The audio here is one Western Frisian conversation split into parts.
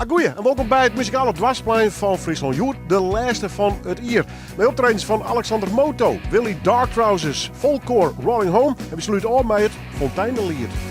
Goeie en wolkom by it muzikale dwarsplein fan Fryslân Hjoed, de lêste fan it jier. Mei optredens fan Alexander Moto, Willy Darktrousers, Folkkoar Rolling Home en we slute ôf mei it Fonteineliet.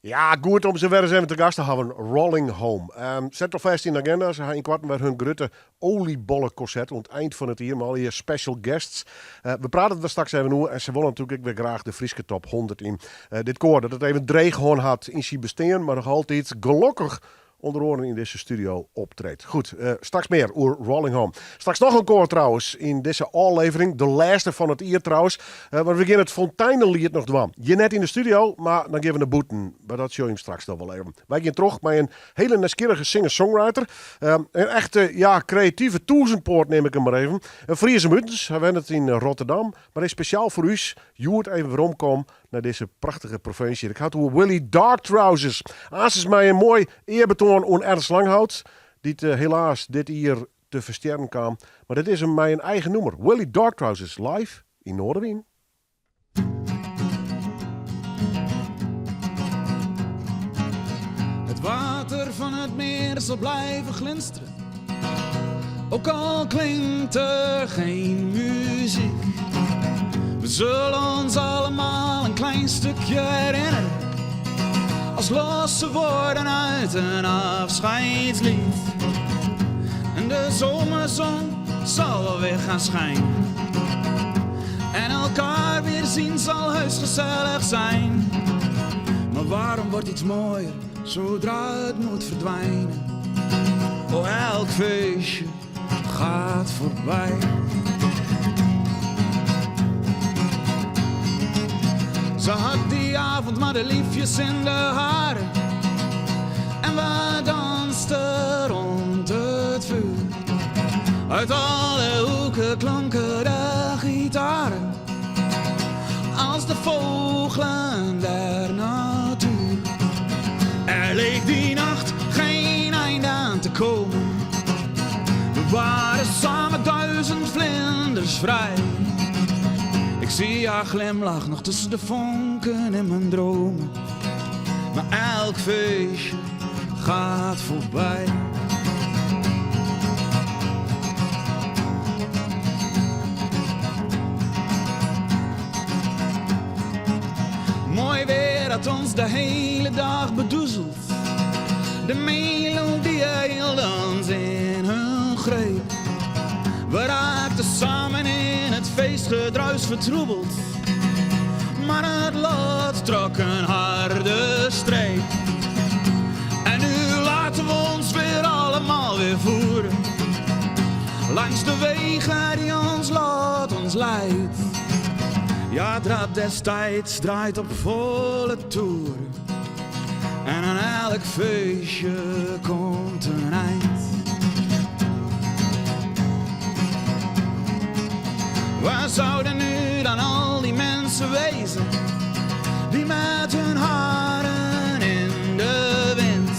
Ja, goed om se wer ris even te gast te hawwen, Rolling Home. Set alfêst yn de agenda, se ha ynkoarten wer hun grutte oliebolleconcert oan it ein fan it jier mei allegear special guests. We prate der straks even oer en se wolle natuerlik ek wer graach de Fryske top 100 yn. Dit koar dat it even dreech hân hat yn syn bestean, mar noch altyd gelokkich ûnder oaren yn dizze studio optreedt. Goed, straks mear oer Rolling Home. Straks noch in koar trouwens yn dizze ôflevering, de lêste fan it jier trouwens. Want we gean it Fonteineliet noch dwaan. Hjir net yn de studio, mar dan gean we nei bûten. Mar dat sjogge jim straks noch wol even. Wy gean troch mei in hele nijsgjirrige singer-songwriter. In echte, ja, kreative tûzenpoat neam ik him mar even. In Fries om utens, hy wennet yn Rotterdam, mar is spesjaal foar ús hjoed even weromkommen nei dizze prachtige provinsje. Ik ha it oer Willy Darktrousers. Aansens mei in moai earbetoan oan Ernst Langhout, dy't helaas dit jier te ferstjerren kaam. Mar dit is him mei in eigen nûmer, Willy Darktrousers live yn Noardewyn. Het water van het meer zal blijven glinsteren. Ook al klinkt er geen muziek. We zullen ons allemaal een klein stukje herinneren. Als losse woorden uit een afscheidslied. En de zomerzon zal wel weer gaan schijnen. En elkaar weer zien zal heus gezellig zijn. Maar waarom wordt iets mooier zodra het moet verdwijnen? Oh, elk feestje gaat voorbij. Ze had die avond maar de liefjes in de haren. En we dansten rond het vuur. Uit alle hoeken klonken de gitaren. Als de vogelen der. vrij. Ik zie haar glimlach nog tussen de vonken in mijn dromen. Maar elk feestje gaat voorbij. Mooi weer had ons de hele dag bedoezeld. De melodie hield ons in hun greep. We raakten samen in het feestgedruis vertroebeld. Maar het lot trok een harde streep. En nu laten we ons weer allemaal weer voeren. Langs de wegen die ons lot ons leidt. Ja, het rad des tijds draait op volle toeren. En aan elk feestje komt een eind. Waar zouden nu dan al die mensen wezen? Die met hun haren in de wind.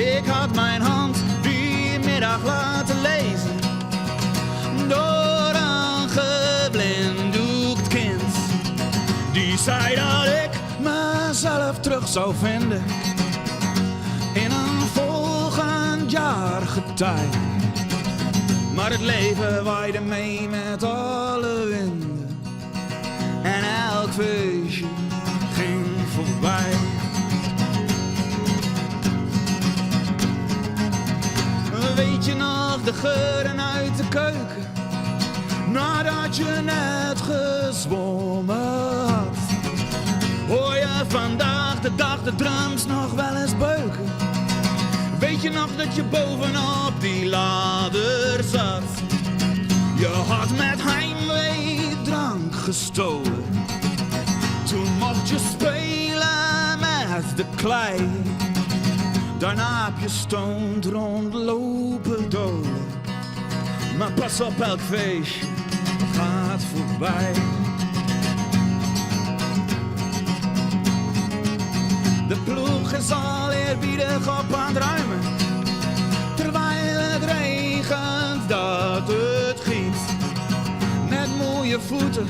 Ik had mijn hand die middag laten lezen. Door een geblinddoekt kind. Die zei dat ik mezelf terug zou vinden. In een volgend jaargetij. Maar het leven waaide mee met alle winden. En elk feestje ging voorbij. Weet je nog de geuren uit de keuken? Nadat je net gezwommen had. Hoor je vandaag de dag de drums nog wel eens beuken? Weet je nog dat je bovenop die ladder zat? Je had met heimwee drank gestolen. Toen mocht je spelen met de klei. Daarna heb je stoned rondlopen dolen. Maar pas op, elk feestje gaat voorbij. De ploeg is al eerbiedig op aan het ruimen. Terwijl het regent dat het giet. Met mooie voeten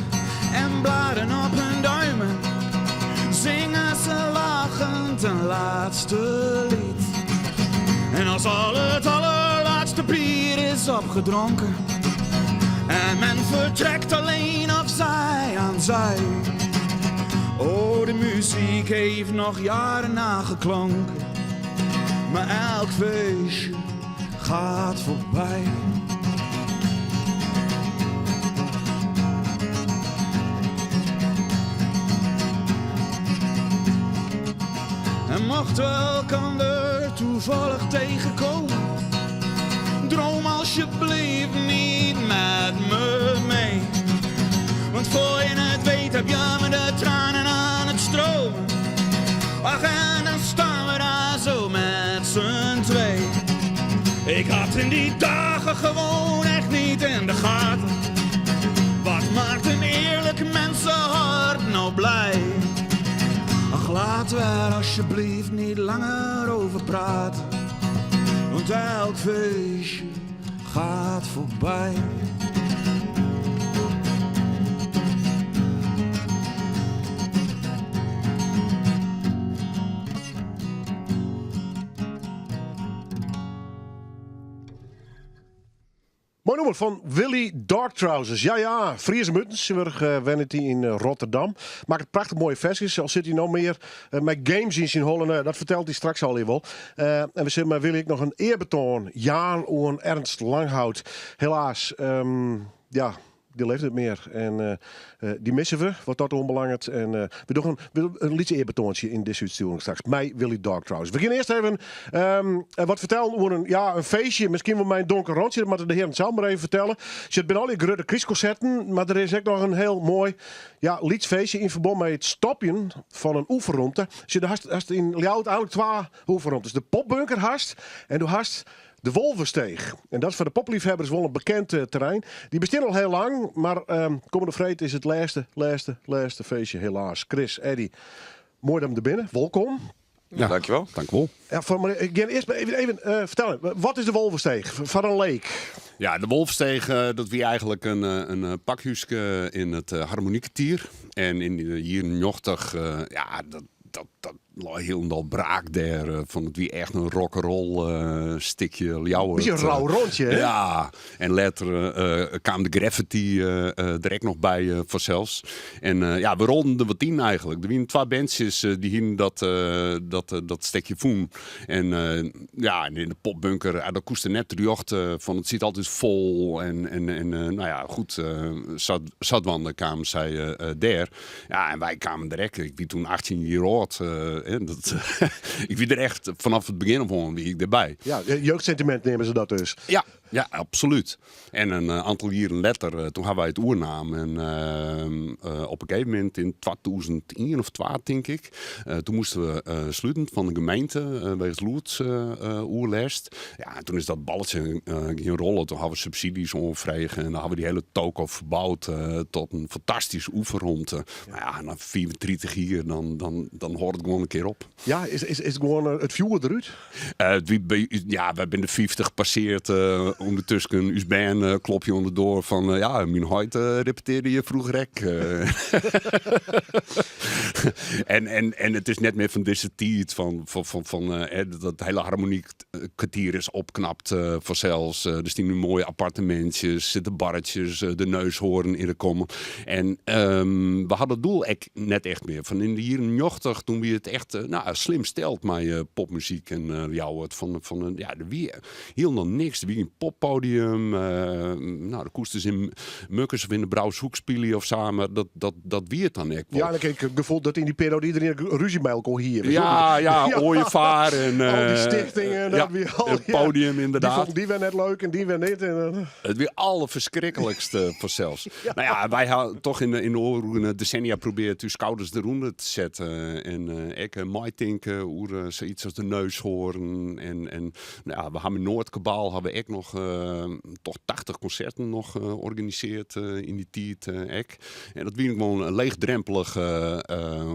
en blaren op hun duimen. Zingen ze lachend een laatste lied. En als al het allerlaatste bier is opgedronken. En men vertrekt alleen of zij aan zij. Oh, de muziek heeft nog jaren nageklonken. Maar elk feestje gaat voorbij. En mocht we elkander toevallig tegenkomen, droom alsjeblieft niet met me mee. Want voor je het weet heb je me de tranen aan het stromen. Ach, en dan staan we daar zo met z'n twee. Ik had in die dagen gewoon echt niet in de gaten. Wat maakt een eerlijk mensenhart nou blij? Ach, laten we er alsjeblieft niet langer over praten. Want elk feestje gaat voorbij. Moai nûmer fan Willy Dark Trousers. Ja, ja, Fries om utens. Tsjintwurdich wennet hy yn Rotterdam. Makket prachtich moaie ferskes. Al sit hy no mear mei games yn syn holle. Dat fertelt hy straks allegear wol. En we sille mei Willy ek noch in earbetoan jaan oan Ernst Langhout. Helaas, ja, dy leeft net mear. En dy misse we, wat dat oanbelanget. En we dogge in lyts earbetoantsje yn dizze útstjoering straks mei Willy Dark Trousers. We gean earst even wat fertellen oer in, ja, in feestje. Miskien wol mei in donker rantsje, dat moatte de hearen sels mar even fertelle. It binne allegear grutte krystkonserten, mar der is ek noch in hiel moai, ja, lyts feestje yn ferbân mei it stopjen fan in oefenromte. Sjoch, do hast, hast yn Ljouwert eigenlik twa oefenromtes. De popbunker hast en do hast de Wolvesteech. En dat is foar de popliefhebbers wol in bekend terrein. Dy bestean al hiel lang, mar kommende freed is it lêste, lêste, lêste feestje helaas. Chris, Eddy, moai dat jim der binne. Wolkom. Ja, dankjewol. Dankjewol. Ja, foar, mar ik gean earst even fertellen. Wat is de Wolvesteech foar in leek? Ja, de Wolvesteech, dat wie eigenlik in pakhúske yn it Harmoniekwartier. En yn de jierren 90, ja, dat lei hielendal braak dêr. Fan it wie echt in rock'n'roll stikje Ljouwert. Beetje een rauw rondje, hè? Ja, en letter kaam de graffiti der ek noch by fansels. En ja, we rolden der wat yn eigenlik. Der wienen twa bandsjes dy hienen dat stekje fûn. En ja, en yn de popbunker, ja, dat koest der net terjochte fan it siet altyd fol. En nou ja, goed, sadwaande kamen sy dêr. Ja, en wy kamen der ek. Ik wie toen 18 jier âld. Dat, ik wie der echt vanaf it begjin of oan wie ik derby. Ja, jeugdsentiment neame se dat dus. Ja, ja, absolút. En in oantal jieren letter, toen ha wy it oernaam. En op in gegeven momint yn 2001 of 2, tink ik, toen moasten we sluten fan de gemeente wegens lûdsoerlêst. Ja, en toen is dat balletsje gien rollen. Toen ha we subsidies oanfrege en dan ha we dy hiele toko ferboud tot in fantastyske oefenromte. Mar ja, nei 35 jier, dan hâldt it gewoan in kear op. Ja, is gewoan it fjoer derút? Ja, wy binne de 50 passeard ûndertusken. Us bern klopje oan de doar fan, ja, myn heit repetearde hjir froeger ek. En it is net mear fan dizze tiid fan dat hiele Harmoniekwartier is opknapt fansels. Der stean nu moaie appartemintsjes, sitte barretjes, de Neushoorn yn de kommen. En we ha dat doel ek net echt mear. Fan yn de jierren 90, toen wie it echt nou, slim steld mei popmuzyk en Ljouwert. Fan, ja, der wie hielendal niks. Der wie gjin poppodium. Nou, der koest dus yn Mukkers of yn de Brouwershoek spylje of sa, mar dat wie it dan ek wol. Ja, en dan ik it gefoel dat yn dy periode iderien rúzje mei elkoar hie. Ja, ja, Ooievaar en al dy stichtingen, dat ja, wie al, het podium ja, inderdaad. Dy fûnen dy wer net leuk en dy wer net. En, It wie alderferskriklikste fansels. Ja. Nou ja, wy ha toch yn de ôfrûne desennia probearre ús skouders derûnder te setten. En ek meitinke oer sayts as de Neushoorn. En nou ja, we ha yn Noordkabaal ha we ek noch toch 80 konserten noch organisearre yn dy tiid ek. En dat wienen gewoan leechdrempelige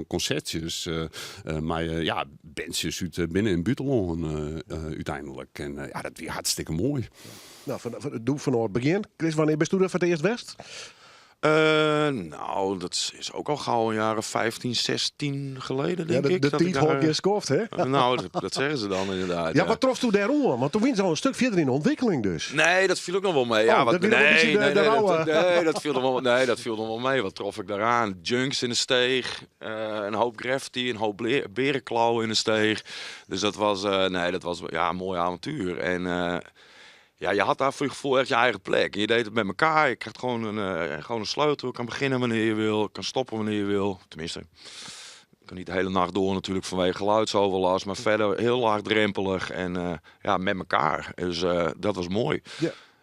konsertsjes mei ja, bandsjes út binnen- en bûtenlân úteinlik. En ja, dat wie hartstikke moai. Nou, doe fanôf it begjin. Chris, wannear bist do der foar it earst west? Nou, dat is ook al gauw een jaar of 15, 16 geleden, denk ja, de, ik. De tiid hâldt gjin skoft, hè? Nou, dat zeggen ze dan inderdaad. Ja, wat trofst do dêr oan? Want doe wiene se al in stik fierder yn de ûntwikkeling dus. Nee, dat viel ook nog wel mee. Ja, oh, wat, dat wie nog een nee, beetje nee, de nee, rauwe. Nee, dat viel nog wel, nee, dat viel nog wel mee. Wat trof ik daaraan? Junks in de steeg, een hoop graffiti, een hoop berenklauwen in de steeg. Dus dat was, nee, dat was, ja, een mooi avontuur. En ja, je had daar voor je gevoel echt je eigen plek. En je deed het met elkaar. Je krijgt gewoon een sleutel. Je kan beginnen wanneer je wil. Kan stoppen wanneer je wil. Tenminste, je kan niet de hele nacht door natuurlijk vanwege geluidsoverlast. Maar verder heel laagdrempelig en ja, met elkaar. Dus dat was mooi.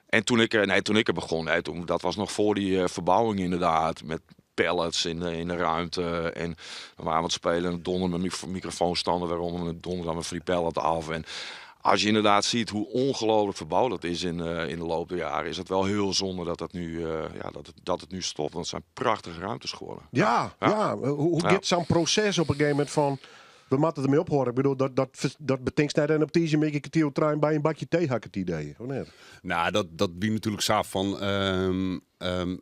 En toen ik er, nee, toen ik er begon, nee, toen, dat was nog voor die verbouwing inderdaad. Met pallets in de ruimte. En dan waren we aan het spelen en donder mijn microfoonstanden weer om en dan donder dan weer van die pallet af. En als je inderdaad ziet hoe ongelooflijk verbouwd dat is in de loop der jaren, is het wel heel zonde dat, dat, nu, ja, dat, het, dat het nu stopt. Want het zijn prachtige ruimtes geworden. Ja, ja. Hoe gaat zo'n proces op een gegeven moment van, we moeten ermee ophoren? Ik bedoel, dat betekent net en op deze week ik het trein bij een bakje thee, had ik het idee. Of net? Nou, dat wie natuurlijk zo van,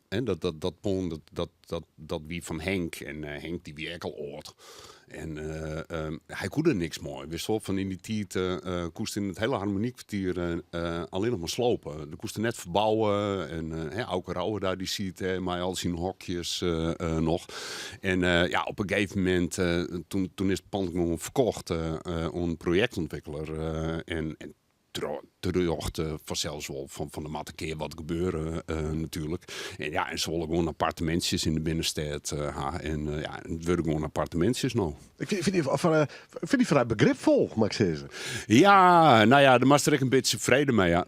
hè, dat pon, dat wie van Henk. En Henk die wie ek al âld. En hy koe der niks mei. Wist wol, fan yn dy tiid koest yn it hiele Harmoniekwartier allinnich mar slopen. Der koest der net ferbouwe. En hè, Auke Rauwe daar, dy siet hè, mei al syn hokjes noch. En ja, op in gegeven momint, toen is it pand gewoan ferkocht oan in projektûntwikkeler. En terjocht fansels wol fan der moat in kear wat gebeure natuerlik. En ja, en se wolle gewoan appartemintsjes yn de binnenstêd ha. En ja, it wurde gewoan appartemintsjes no. Ik fyn dy frij begripfol, moat ik sizze. Ja, nou ja, dêr moatst der ek in bytsje frede mei ha.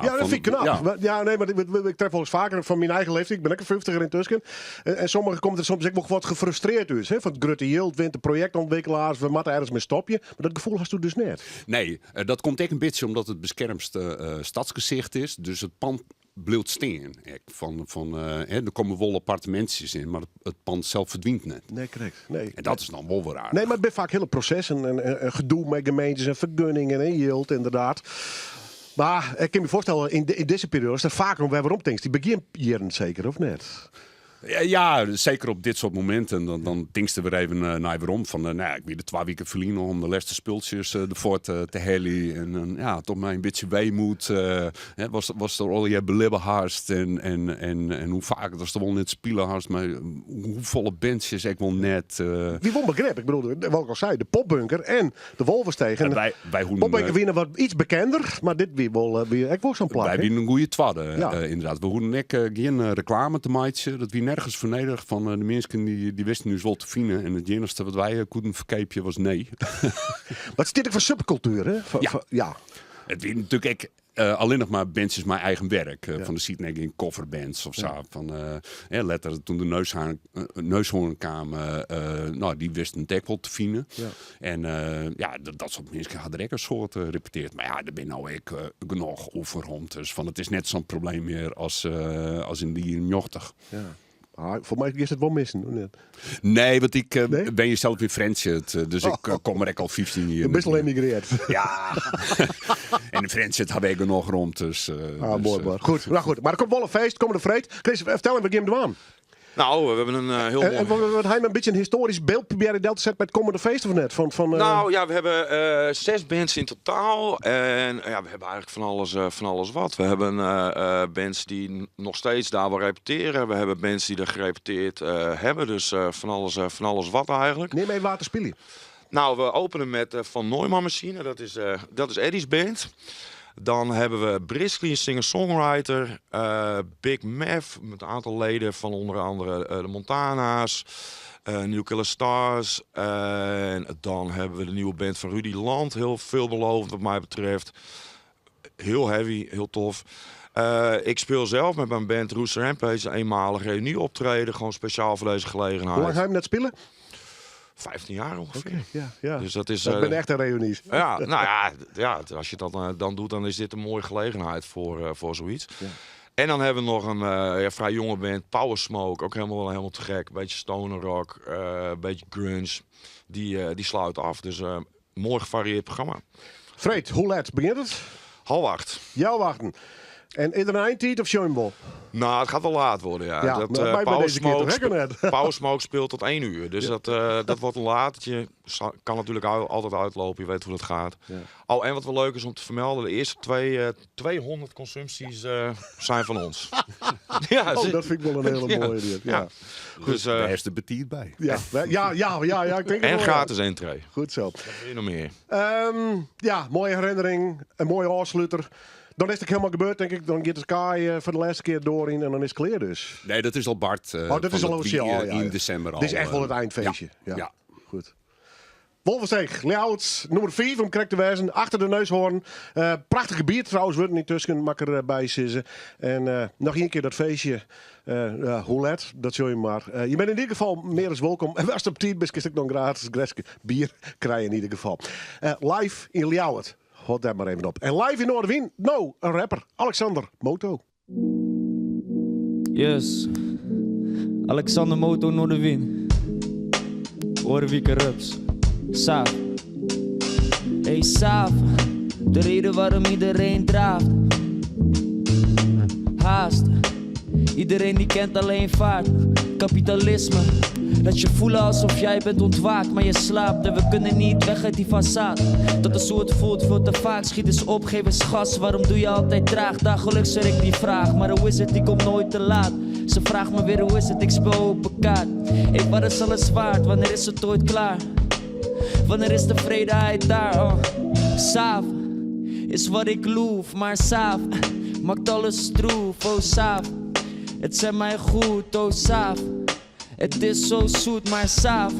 Ja, dat Fan, fyn ik knap. ja. Maar, ja, nee, mar ik tref wolris faker fan myn eigen leeftiid. Ik bin ek in fyftiger yntusken. En sommigen komme der soms ek wol wat gefrustreerd út. Hè? Fan it grutte jild wint de projektûntwikkelaars, we moatte ergens mei stopje. Mar dat gefoel hasto dus net. Nee, dat komt ek in bytsje omdat it beskermste stadsgesicht is. Dus it pand bliuwt stean. Ek fan, fan, hè, der komme wol appartemintsjes yn, mar it pand sels ferdwynt net. Nee, krekt. Nee. En dat is dan wol wer aardich. Nee, mar it binne faak hiele prosessen en, en, en gedoe mei gemeentes en fergunningen en jild, ynderdaad. Mar ik kin my foarstelle, yn, yn dizze perioade is der faker om wer werom tinkst. Dy begjinjierren seker, of net? Ja, seker op dit soart mominten. Dan, dan tinkst der wer even eh, nei werom. Fan, eh, nou ja, ik wie der twa wiken ferlyn om de lêste spultsjes eh, derfoar te, te heljen. En dan, ja, toch mei in bytsje weemoed. eh, hè, was, was der allegear belibbe hast. En, en, en, en hoe faak datst der wol net spile hast. Mar hoefolle bandsjes ek wol net. eh, Wie wol begrip. Ik bedoel, wat ik al sei, de Popbunker en de Wolvesteeg. En wij, wij hoeden, Popbunker wiene wat iets bekender, mar dit wie wol, eh, wie ek wol sa'n plak. Wij hè? wienen in goede twadde, Ja. eh, ynderdaad. We hoeden ek eh, gjin eh, reklame te meitsjen. Dat wie nergens foar nedich. Fan, eh, de minsken dy, dy wisten ús wol te finen. En it iennichste wat wy eh, koenen ferkeapje was nee. Wat stiet ek foar subkultuer, hè? Ja. Ja. It wie natuerlik ek eh, allinnich mar bandsjes mei eigen werk. Eh, Fan der sieten ek gjin coverbands of sa. Fan, eh, hè, letter toen de Neushoorn, eh, Neushoorn kaam, eh, eh, nou, dy wisten it ek wol te finen. Ja. En eh, ja, dat, dat soart minsken ha der ek in soad eh, repeteard. Mar ja, der binne no ek eh, genôch oefenromtes. Fan, it is net sa'n probleem mear as, eh, as yn de jierren 90. Ja. Ah, foar my giest it wol missen, of net? Nee, want ik eh, Nee? ben jezelf in Frjentsjer, eh, dus ik eh, kom der ek al 15 jier. Je bist al emigreerd. Ja. en in Frjentsjer ha wy genôch romtes. eh, Ah, dus, moai, eh, moai. Goed, nou goed. Mar der komt wol in feest, kommende freed. Chris, fertel even, wat gean we dwaan? Nou, we hebben een eh, heel En, mooi... en wat, wat, hij een beetje een historisch beeld proberen del te zetten bij het komende feest of net? Van, van, eh, Nou ja, we hebben eh 6 bands in totaal. En ja, we hebben eigenlijk van alles wat. We hebben eh, eh, bands die nog steeds daar wel repeteren. We hebben bands die er gerepeteerd eh, hebben. Dus eh, van alles wat eigenlijk. Neem even water spelen. Nou, we openen met eh, Van Neumann Machine. Dat is, eh, dat is Eddie's band. Dan hebben we Briskly, een singer-songwriter. eh, Big Mev, met een aantal leden van onder andere eh, de Montana's. eh New Killer Stars. En dan hebben we de nieuwe band van Rudy Land. Heel veelbelovend wat mij betreft. Heel heavy, heel tof. Eh, ik speel zelf met mijn band Rooster Rampage een eenmalig reunie optreden. Gewoon speciaal voor deze gelegenheid. Hoe lang ga je hem net spelen? 15 jaar ongeveer. Ja, ja. Dus dat is... dat eh, ben echt een reunies. ja, nou ja, ja, als je dat eh, dan doet, dan is dit een mooie gelegenheid voor, eh, voor zoiets. En dan hebben we nog een eh, ja, vrij jonge band, Power Smoke, ook helemaal, helemaal te gek. Beetje stoner rock, eh, beetje grunge. Die, eh, die sluit af. Dus eh, mooi gevarieerd programma. Freed, hoe laat begint het? 7:30. Jou wachten. En is er een eindtijd of show hem wel? Nou, het gaat wel laat worden, ja. Ja, dat, maar eh, wij bij Power deze keer toch Smoke ook net. Power Smoke speelt tot 1 uur. Dus dat, eh, dat wordt een latertje. Kan natuurlijk altijd uitlopen, je weet hoe dat gaat. Oh, en wat wel leuk is om te vermelden, de eerste twee, eh, 200 consumpties eh, zijn van ons. ja, Oh, dat vind ik wel een hele Ja. mooie. Die. Ja. Ja. Dus, eh, Daar is de betiert bij. Ja. Ja, ja, ja, ja, ik denk het en wel, ja. gratis entree. Goed zo. Wat wil je nog meer? Ehm, ja, mooie herinnering. Een mooie afsluiter. Dan is het ook helemaal gebeurd, denk ik. Dan gaat de sky eh, voor de laatste keer door in en dan is het klaar dus. Nee, dat is al Bart. eh, Oh, dat van is al het officieel. wie, Oh, eh, ja, ja. In december al. Dit is echt wel eh, het eindfeestje. Ja. Ja. Goed. Wolvesteeg, Ljouwert, nummer 5 om krekt te wijzen. Achter de neushoorn. Eh prachtig gebied trouwens, wordt niet tussen, maar er bij zitten. En eh, nog één keer dat feestje. Eh, ja, hoe let, dat zul je maar. Eh, je bent in ieder geval meer dan welkom. En als het op 10 is, kun je ook nog een gratis glaasje bier krijgen in ieder geval. Eh, live in Ljouwert. Houd daar maar even op. En live in Noardewyn, nou, een rapper. Alexander Moto. Yes. Alexander Moto Noardewyn. Oorwieke Rups. Saaf. Hey Saaf. De reden waarom iedereen draaft. Haast. Iedereen die kent alleen vaart. Kapitalisme. Dat je voelen alsof jij bent ontwaakt, maar je slaapt. En we kunnen niet weg uit die façade. Dat is hoe het voelt, veel te vaak. Schiet eens op, geef eens gas. Waarom doe je altijd traag? Dagelijks er ik die vraag. Maar hoe is het, die komt nooit te laat. Ze vraagt me weer hoe is het, ik speel open kaart. Hey, wat is alles waard? Wanneer is het ooit klaar? Wanneer is de vredeheid daar? Oh. Saaf is wat ik loef, maar saaf maakt alles stroef. Oh saaf, het zet mij goed. Oh saaf, het is zo zoet, maar saaf.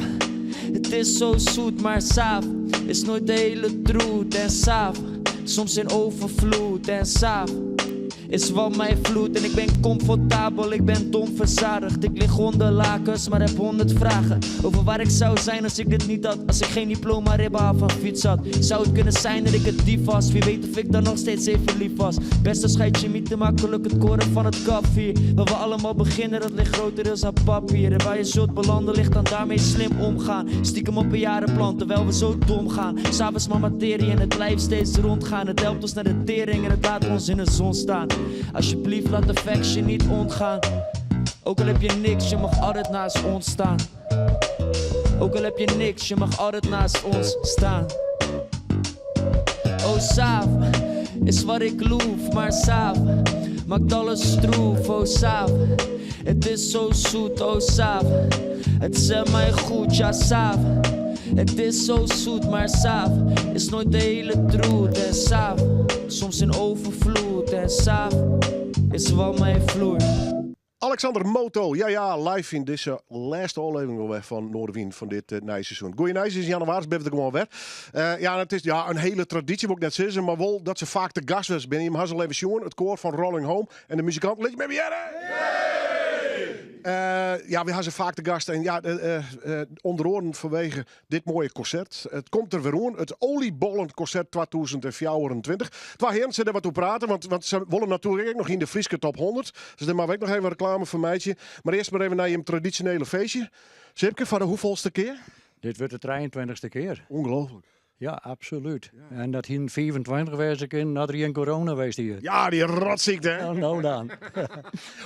Het is zo zoet, maar saaf is nooit de hele truth. En saaf, soms in overvloed. En saaf. Is wat mij vloed en ik ben comfortabel, ik ben dom verzadigd. Ik lig onder lakens, maar heb 100 vragen over waar ik zou zijn als ik dit niet had. Als ik geen diploma, ribben af van fiets had. Zou het kunnen zijn dat ik het dief was? Wie weet of ik dan nog steeds even lief was. Beste scheid je niet te makkelijk het koren van het kaf hier. Waar we allemaal beginnen, dat ligt groter dan papier. En waar je zult belanden ligt aan daarmee slim omgaan. Stiekem op een jarenplan, terwijl we zo dom gaan. S'avonds maar materie en het blijft steeds rondgaan. Het helpt ons naar de tering en het laat ons in de zon staan. Alsjeblieft, laat de facts je niet ontgaan. Ook al heb je niks, je mag altijd naast ons staan. Ook al heb je niks, je mag altijd naast ons staan. Oh, Saaf is wat ik loef, maar Saaf maakt alles stroef. Oh, Saaf, het is zo zoet. Oh, Saaf, het zet mij goed. Ja, Saaf, het is zo zoet, maar Saaf is nooit de hele truth. En Saaf, soms in overvloed. En Saaf is wat mij vloer. Alexander Moto, ja, live yn dizze lêste ôflevering alwer fan Noardewyn fan dit nije seizoen. Goeie nijs is jannewaris, binne we der gewoan wer. Ja, it is ja, in hiele tradysje, wol ik net sizze, mar wol dat se faak te gast west binne. Jim ha se al even sjoen, it koar fan Rolling Home en de muzikanten. Lit je me hearre! Ja, wy ha se faak te gast en ja, ûnder oaren fanwege dit moaie konsert. It komt der wer oan, it Oliebollenconcert 2024. Twa hearen sille dêr wat oer prate, want se wolle natuerlik ek noch yn de Fryske top 100. Dus dêr moatte we ek noch even reklame foar meitsje. Mar earst mar even nei jim tradisjonele feestje. Sipke, foar de hoefolste kear? Dit wurdt de 23ste kear. Ongelooflik. Ja, absolút. En dat hienen 25 wêze kinnen as der gjin corona west hie. Ja, dy rotsykte, hè? Nou, no dan.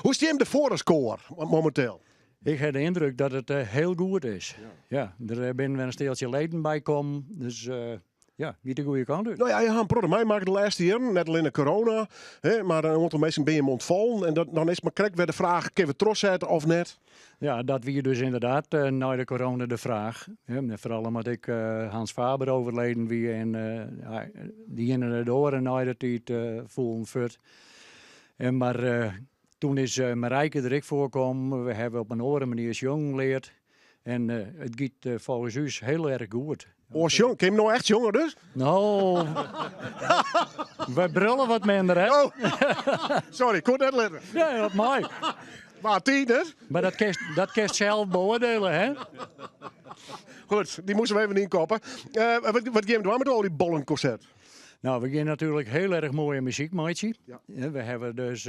Hoe stean jim derfoar as koar mominteel? Ik ha de yndruk dat it hiel goed is. Ja, der binne wer in steltsje leden by kommen, dus ja, giet de goede kant út. No ja, je ha in protte meimakke de lêste jierren, net allinne corona, hè, mar in oantal minsken binne jim ûntfallen en dat, dan is mar krekt wer de fraach, kinne we trochsette of net? Ja, dat wie dus ynderdaad nei de corona de fraach. Foaral omdat ek Hans Faber overleden wie en dy hiene de oaren nei de tiid foelen fuort. En mar toen is Marijke der ek foar kommen. We hawwe op in oare manier sjongen leard. En it giet folgens ús hiel erch goed. Oars sjongen? Kin jim no echt sjonge dus? No, wy brulle wat minder, hè? Oh, sorry, ik koe it net litte. Ja, dat mei. Mar tiid net. Mar dat kinst, dat kinst sels beoardiele, hè? Goed, dy moasten we even ynkoppe. Wat, wat gean jim dwaan mei it Oliebollenconcert? No, we gean natuerlik hiel erch moaie muzyk meitsje. Ja. We hawwe dus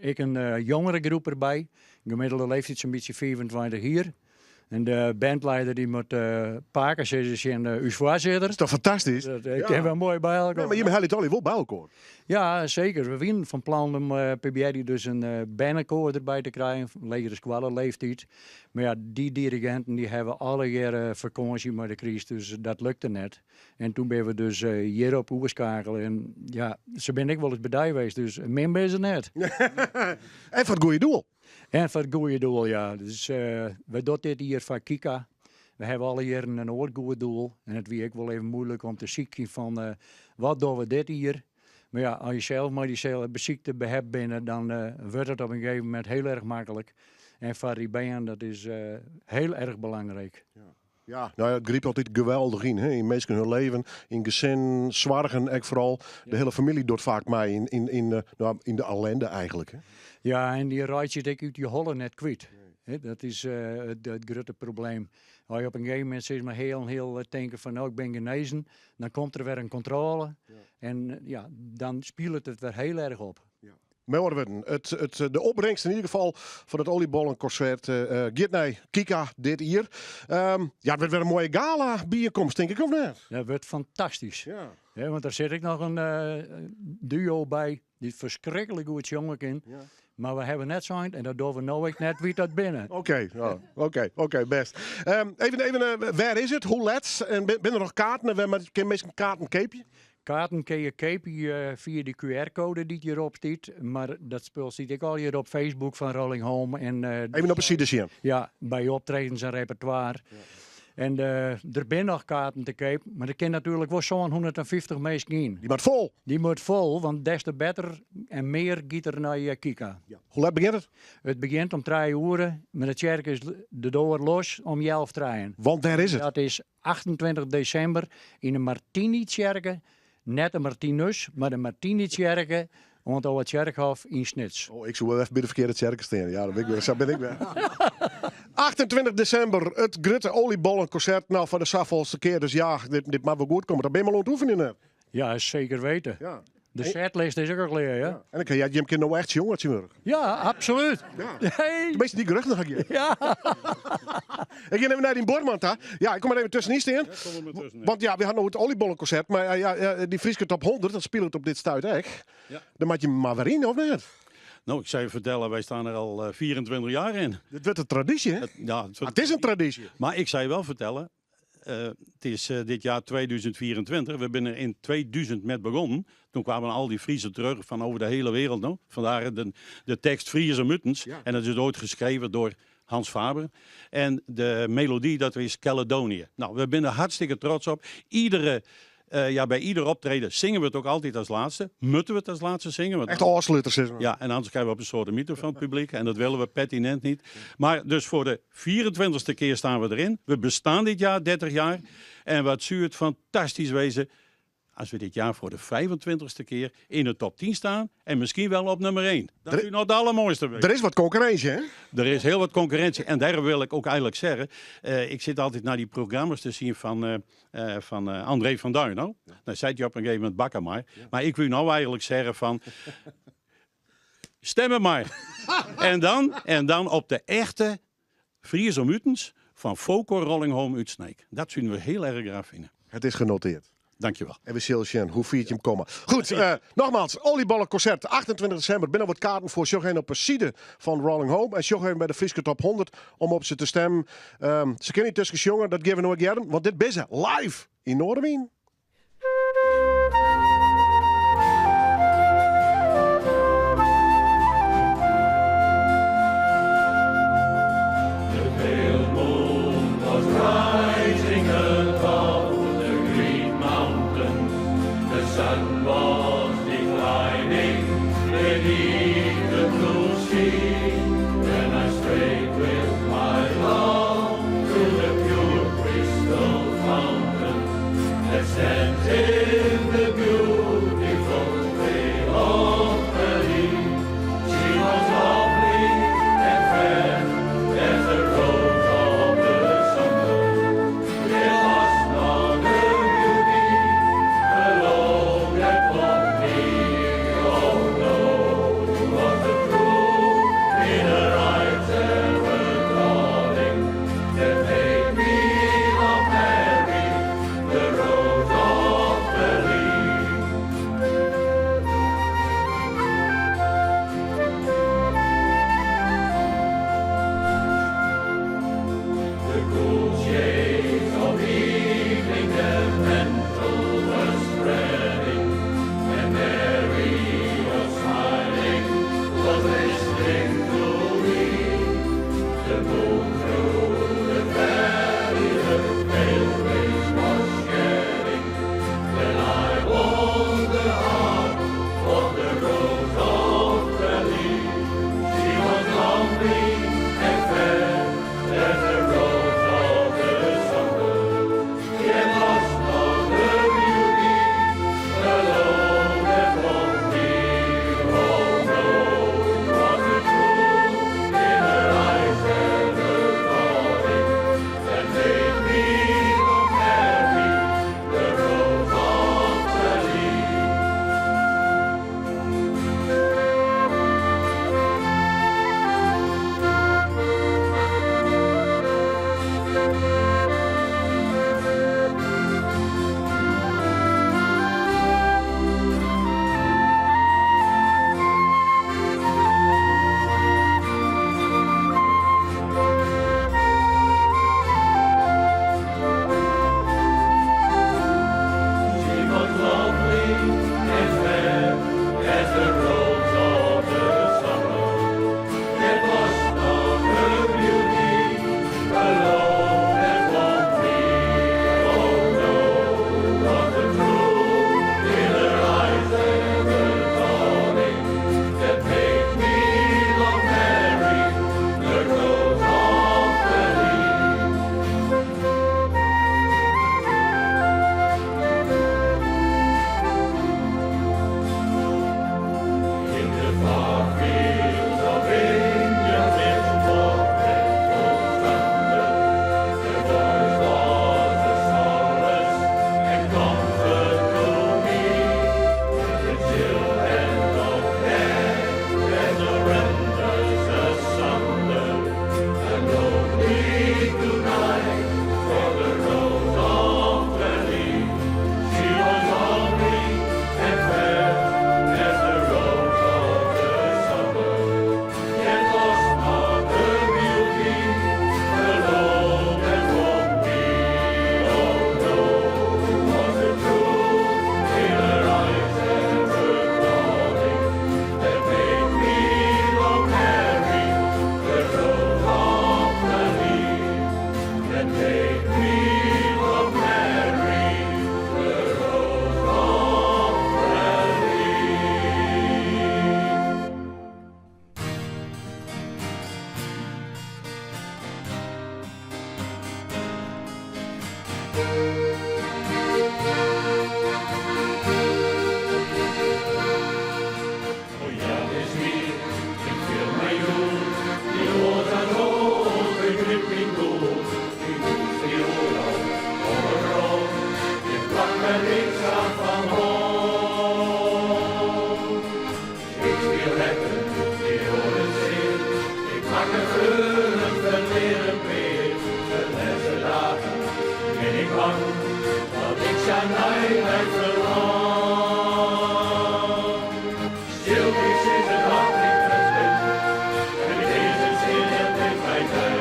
ek in jongere groep derby. Gemiddelde leeftiid sa'n bytsje 25 jier. En de bandleider dy moat pake sizze tsjin ús foarsitter. Dat is toch fantastysk? Dat kin wel moai by elkoar. Nee, mar jim helje it allegear wol by elkoar. Ja, seker. We wienen fan plan om probearje dus in bernekoar derby te krijen, legere skoalle leeftiid. Mar ja, dy diriginten dy hawwe allegearre fakânsje mei de kryst, dus dat lukte net. En toen binne we dus hjirop oerskeakele. En ja, se binne ek wolris by dy west, dus min binne se net. En foar it goede doel. En foar it goede doel, ja. Dus wy dogge dit jier foar Kika. We hawwe alle jierren in oar goed doel. En it wie ek wol even muoilik om te sykjen fan wat dogge we dit jier. Mar ja, as je sels mei dy sykte behept binne, dan wurdt it op in gegeven momint hiel erch maklik. En foar dy bern, dat is hiel erch belangryk. Ja, no ja, it grypt altyd geweldich yn, hè, yn minsken hun leven, yn gesin, soargen ek foaral. De hiele famylje docht faak mei no, yn de ellende eigentlik. Hè. Ja, en dy reitsje it ek út je holle net kwyt. Hè, dat is it grutte probleem. As je op in gegeven momint sis mar hiel, hiel tinke fan no, ik bin genezen, dan komt der wer in kontrôle en ja, dan spilet it wer hiel erch op. Mei oare wurden, de opbringst yn ieder gefal fan it Oliebollenconcert giet nei Kika dit jier. Ja, it wurdt wer in moaie gala byienkomst, tink ik, of net? Dat wurdt fantastysk. Ja. Ja, want der sit ek noch in duo by dy't ferskriklik goed sjonge kin. Ja. Mar we hawwe net sein, en dat dogge we no ek net, wie't dat binne. Oké, oké, bêst. Even, wêr is it? Hoe let? En binne der noch kaarten? En wêr kinne minsken kaarten keapje? Kaarten kinne je keapje fia de QR-koade dy't hjirop stiet, mar dat spul stiet ek al hjir op Facebook fan Rolling Home. En, Even op 'e side sjen. Ja, by optredens en repertoire. En der binne noch kaarten te keap, mar der kin natuerlik wol 750 minsken yn. Dy moat fol! Dy moat fol, want des te better en mear giet der nei Kika. Hoe let begjint it? It begjint om trije oere, mar de tsjerke is de doar los om healf trijen. Want wêr is it? Dat is 28 desimber yn de Martinitsjerke, net de Martinus, mar de Martinitsjerke. Oan it Âld Tsjerkhôf yn Snits. Oh, ik soe wol even by de ferkearde tsjerke stean. Ja, dat bin ik wer. Sa bin ik wer. 28 desimber, it grutte oliebollenkonsert. Nou, foar de safolste kear. Dus ja, dit moat wol goed komme. Dat bin je al oan it oefenjen net. Ja, zeker weten. Ja. De setlist is ek al klear, ja. En dan kin je, jim kinne no echt sjonge tsjintwurdich. Ja, absoluut. Ja. Hey. Tenminste, dy geruchten ha ik heard. Ja. Ik gean even nei dyn buorman ta. Ja, ik kom der even tuskenyn stean. Want ja, we ha no it oliebollenkonsert, mar ja, ja, dy Fryske Top 100, dat spilet op dit stuit ek. Ja. Dan moat je mar wer yn, of net? Nou, ik zou je vertellen, wij staan er al 24 jaar in. Dit wurdt in tradysje, hè? Ja, het Ah, it is in tradysje. Maar ik zou je wel vertellen, het is dit jaar 2024. We zijn er in 2000 met begonnen. Toen kwamen al die Friezen terug van over de hele wereld. No? Vandaar de tekst Friese Muttens. Ja. En dat is ooit geschreven door Hans Faber. En de melodie, dat is Caledonië. Nou, we zijn er hartstikke trots op. Ja, bij ieder optreden zingen we het ook altijd als laatste. Moeten we het als laatste zingen. Want Echt ôfsluters, is het. ja, en anders krijgen we op een soort mythe van het publiek. En dat willen we pertinent niet. Maar dus voor de 24e keer staan we erin. We bestaan dit jaar 30 jaar. En wat zuur het fantastisch wezen als we dit jaar voor de 25e keer in de top 10 staan. En misschien wel op nummer 1. Dat is nog het allermooiste. Er is wat concurrentie, hè? Er is heel wat concurrentie. En daar wil ik ook eigenlijk zeggen. Ik zit altijd naar die programma's te zien van André van Duin. Nou. Dan zei hij op een gegeven moment bakken maar. Maar ik wil nou eigenlijk zeggen van... Stemmen maar. En dan op de echte Friese Mutens van Focor Rolling Home uit Sneek. Dat zullen we heel erg graag vinden. Het is genoteerd. Dankjewel. En we zullen zien hoe viert je hem komen. Goed, nogmaals, Oliebollenconcert, 28 december. Binnen wat kaarten voor. Sjog op de side van Rolling Home. En sjog even bij de Fryske Top 100 om op ze te stemmen. Ze kennen niet tussen jongen, dat geven we nooit jaren. Want dit is live in Noardewyn. The pale moon was rising above the green mountains. The sun was declining beneath the blue sea. Then I strayed with my love to the pure crystal fountain that ik bang dat ik sa nei my ferlang. Stil dy sizze dat ik grutsk bin en ik is it sin en lit my dei.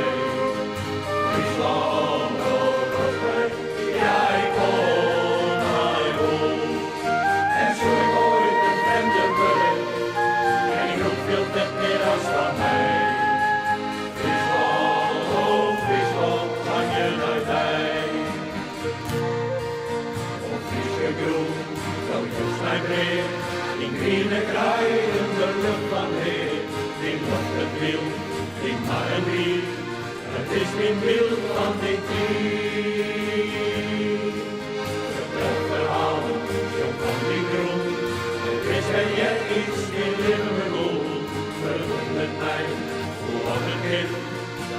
Fryslân, roast my, ja ik kom nei hûs. En soe ik oait in frjemde wurde en dyn groet fielt net mear as fan my. Fryslân, o Fryslân, lang je nei dy. O Fryske grûn, do joechst my brea, dyn griene greiden, de lucht fan hea, dyn loft it wyld, dyn marren wiid, it is myn byld fan dy tiid. Fertel ferhalen, sjong fan dyn grûn, it is wer eartiids dyn libben begûn. Ferwûndert my hoe oft it kin,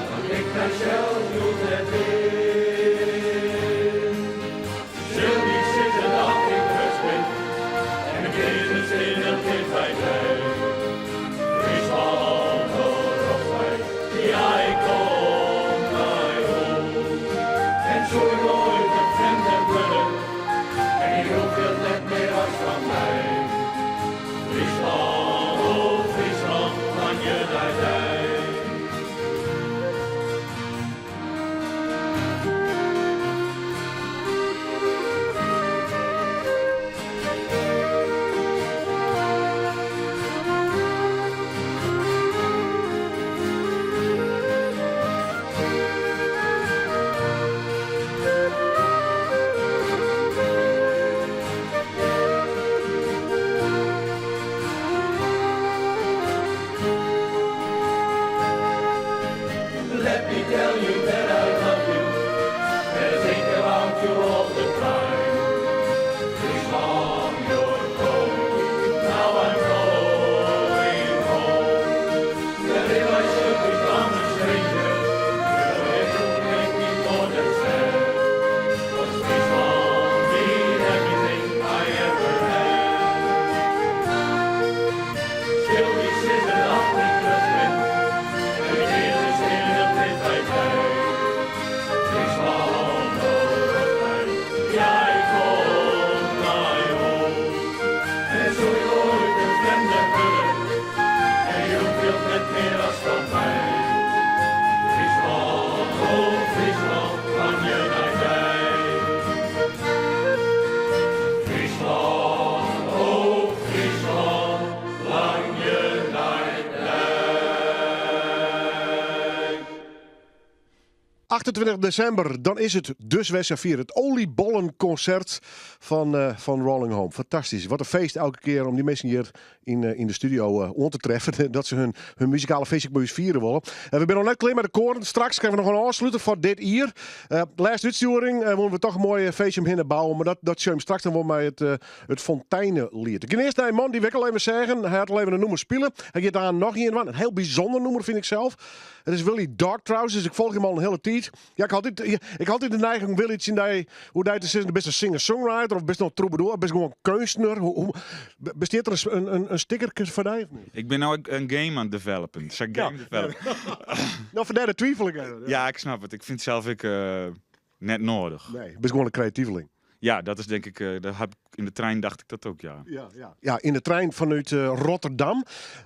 dat ik mysels hjoed net win. Sil dy sizze dat ik grutsk bin en ik is it sin ticht by dy. Fryslân, do roppst my, ja ik kom nei hûs. En soe ik oait in frjemde wurde en dyn groet fielt net mear as fan my. Fryslân, o Fryslân, lang je nei dy. Let me tell you that I love you And I think about you all the time Fryslân, you're calling Now I'm going home But if I should become a stranger Will it make me more than sad 'Cause Fryslân mean everything I ever had Sil dy sizze dat ik grutsk bin En ik is it sin ticht by dy. Fryslân, do roppst my, ja ik kom nei hûs. En soe ik oait in frjemde wurde en dyn groet fielt net mear as fan my. Fryslân, o Fryslân, lang je nei dy. Fryslân, o Fryslân, lang je nei dy. 28 desimber, dan is it dus wer safier. It Oliebollenconcert fan, fan Rolling Home. Fantastysk. Wat in feest elke kear om dy minsken hjir yn, yn de studio oan te treffen. Dat se hun, hun muzikale feest by ús fiere wolle. En we binne noch net klear mei de koaren. Straks krije we noch in ôfsluter foar dit jier. Lêste útstjoering woene we toch in moai feestje omhinne bouwe. Mar dat, dat sjogge we straks dan wol mei it, it Fonteineliet. Ik gean earst nei in man dy't we ek al even seagen. Hy hat al even in nûmer spile. Hy giet oan noch ien dwaan. In hiel bysûnder nûmer fyn ik sels. It is Willy Dark Trousers. Ik folgje him al in hiele tiid. Ja, ik ha altyd, ik ha altyd de neiging om Willy tsjin dy oer dy te sizzen, bist in singer-songwriter of bist no troubadour of bist gewoan keunstner? Hoe, hoe, bestiet der in, in, in stickerke foar dy of net? Ik bin no in game oan it developen. Sa game developen. No, fandêr de twivel ik even. Ja, ik snap it. Ik fyn it sels ek net nedich. Nee, bist gewoan in kreativeling. Ja, dat is denk ik. Daar heb ik in de trein dacht ik dat ook, ja. Ja, ja. Ja, yn de trein fanút Rotterdam.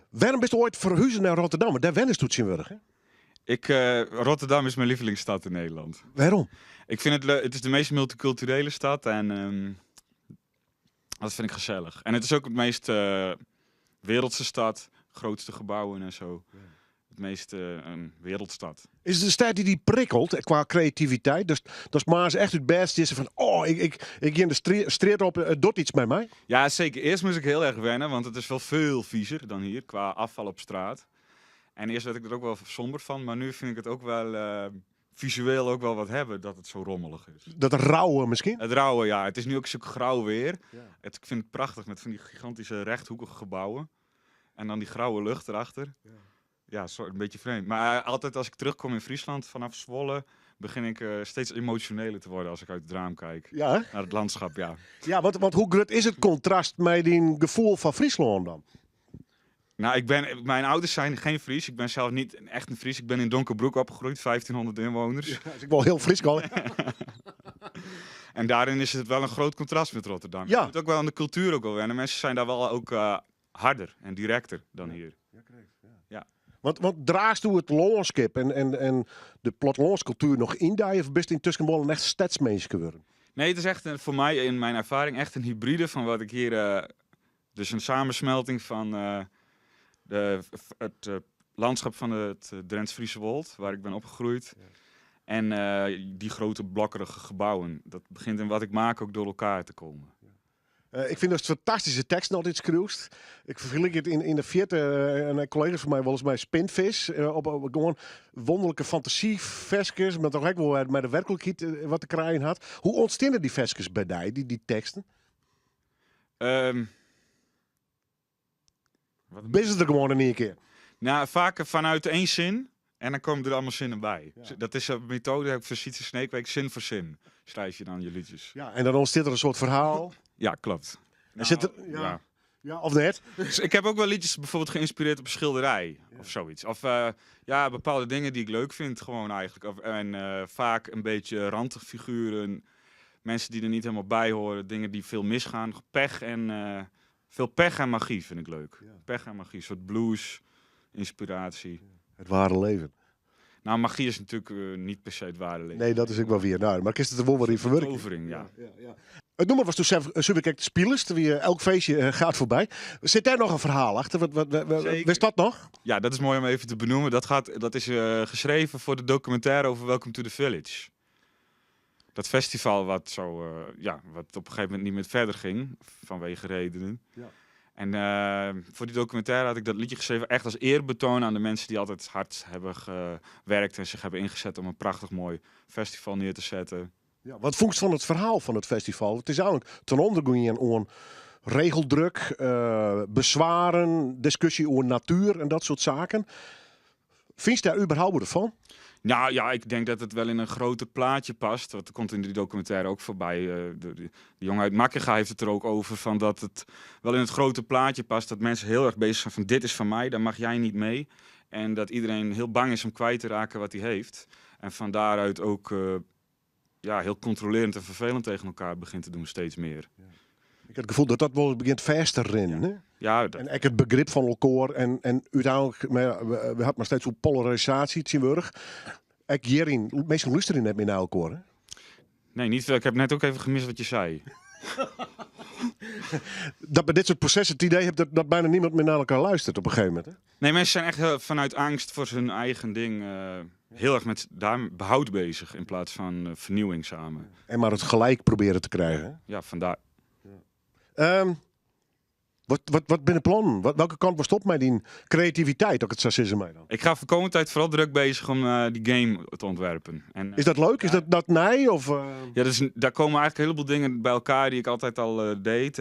Wêrom bist oait ferhuze nei Rotterdam? Want dêr wennest doe tsjintwurdich, hè? Ik, Rotterdam is mijn lievelingsstad in Nederland. Wêrom? Ik vind het leuk. Het is de meest multiculturele stad en dat vind ik gezellig. En het is ook het meest wereldse stad, grootste gebouwen en zo. Het meest een wereldstad. Is it de stêd dy't dy prikkelt kwa kreativiteit? Dus dat moarns echt út bêd stiest fan, oh, ik, ik, ik gean de strjitte op, it docht iets mei my. Ja, zeker. Eerst moest ik heel erg wennen, want het is wel veel viezer dan hier qua afval op straat. En eerst werd ik er ook wel somber van, maar nu vind ik het ook wel visueel ook wel wat hebben dat het zo rommelig is. Dat rauwe miskien? Het rauwe, ja. Het is nu ook zo grauw weer. Ik vind het prachtig met van die gigantische rechthoekige gebouwen. En dan die grauwe lucht erachter. Ja, zo, een beetje vreemd. Maar altijd als ik terugkom in Friesland vanaf Zwolle, begin ik steeds emotioneler te worden als ik uit het raam kijk. Ja, hè? Naar het landschap, ja. Ja, want hoe grut is it kontrast mei dyn gefoel fan Fryslân dan? Nou, mijn ouders zijn geen Fries. Ik ben zelf niet echt een Fries. Ik ben in Donkerbroek opgegroeid, 1500 inwoners. Ja, dat is ek wol hiel Frysk al. En daarin is het wel een groot contrast met Rotterdam. Ja. Je moet ook wel aan de cultuur ook wel wennen. Mensen zijn daar wel ook harder en directer dan hier. Want draagst hoe het lânskip en de plattelânskultuer noch yn dy of bist yntusken wol in echt stedsminske wurden? Nee, het is echt voor mij in mijn ervaring echt een hybride van wat ik hier... dus een samensmelting van het landschap van het Drents-Friese Wold, waar ik ben opgegroeid. En die grote blokkerige gebouwen. Dat begint in wat ik maak ook door elkaar te komen. Ik fyn dat fantastyske teksten altyd skriuwst. Ik fergelyk it yn de fierte en kollega's fan my wolris mei Spinvis. Op gewoan wûnderlike fantasyferskes, mar dochs ek wol mei de werklikheid wat te krijen hat. Hoe ûntsteane dy ferskes by dy, dy teksten? Wat Binne se der gewoan yn ien kear? Nou, vaak vanuit één zin. En dan komen er allemaal zinnen bij. Dat is een methode, heb ik van Sietse Sneekweek, zin voor zin. Schrijf je dan je liedjes. Ja, en dan ûntstiet der in soart ferhaal. Ja, klopt. En sit der, ja. Ja. Ja, of net? Dus ik heb ook wel liedjes bijvoorbeeld geïnspireerd op een schilderij of zoiets. Of ja, bepaalde dingen die ik leuk vind gewoon eigenlijk. En vaak een beetje randfiguren, mensen die er niet helemaal bij horen, dingen die veel misgaan. Pech en veel pech en magie vind ik leuk. Pech en magie, een soort blues, inspiratie. Het ware leven. Nou, magie is natuurlijk niet per se het ware leven. Nee, dat is ek wol wier. Nou, mar kinst it der wol wer yn ferwurkje. Tovering, ja. It nûmer was toen Superkek de Spielers, wie elk feestje gaat voorbij. Sit dêr noch in ferhaal achter? Wat, Zeker. wist dat noch? Ja, dat is mooi om even te benoemen. Dat is geschreven voor de documentaire over Welcome to the Village. Dat festival wat op een gegeven moment niet meer verder ging, vanwege redenen. En voor die documentaire had ik dat liedje geschreven echt als eerbetoon aan de mensen die altijd hard hebben gewerkt en zich hebben ingezet om een prachtig mooi festival neer te zetten. Ja, wat vûnst fan it ferhaal fan it festival? It is eigentlik ten ûnder gien oan regeldruk, beswieren, diskusje oer natuer en dat soart saken. Fynst dêr überhaupt fan? Nou ja, ik denk dat het wel in een groter plaatje past. Want dat komt in die documentaire ook voorbij. De jongen uit Makkinga heeft het er ook over. Van dat het wel in het grote plaatje past. Dat mensen heel erg bezig zijn van dit is van mij, daar mag jij niet mee. En dat iedereen heel bang is om kwijt te raken wat hij heeft. En van daaruit ook heel controlerend en vervelend tegen elkaar begint te doen, steeds meer. Ja. Ik heb het gevoel dat dat wol begjint fêst te rinnen. Hè? Ja, dat En ek it begrip fan elkoar en úteinlik, mar ja, we hadden mar steeds oer polarisaasje tsjintwurdich. Ek hjiryn, minsken lústerje net mear nei elkoar. Hè? Nee, niet veel. Ik heb net ook even gemist wat je zei. Dat by dit soart prosessen it idee hebt dat bijna niemand meer naar elkaar luistert op een gegeven moment. Hè? Nee, mensen zijn echt heel, vanuit angst voor hun eigen ding, heel erg met daar behoud bezig in plaats van vernieuwing samen. En maar het gelijk proberen te krijgen. Hè? Ja, vandaar. Wat binne de plannen? Welke kant was op met die creativiteit, ook het zo mij dan? Ik ga voor komende tijd vooral druk bezig om die game te ontwerpen. En Is dat leuk? Is ja. dat nij? Of? Ja, daar komen eigenlijk een heleboel dingen bij elkaar die ik altijd al deed.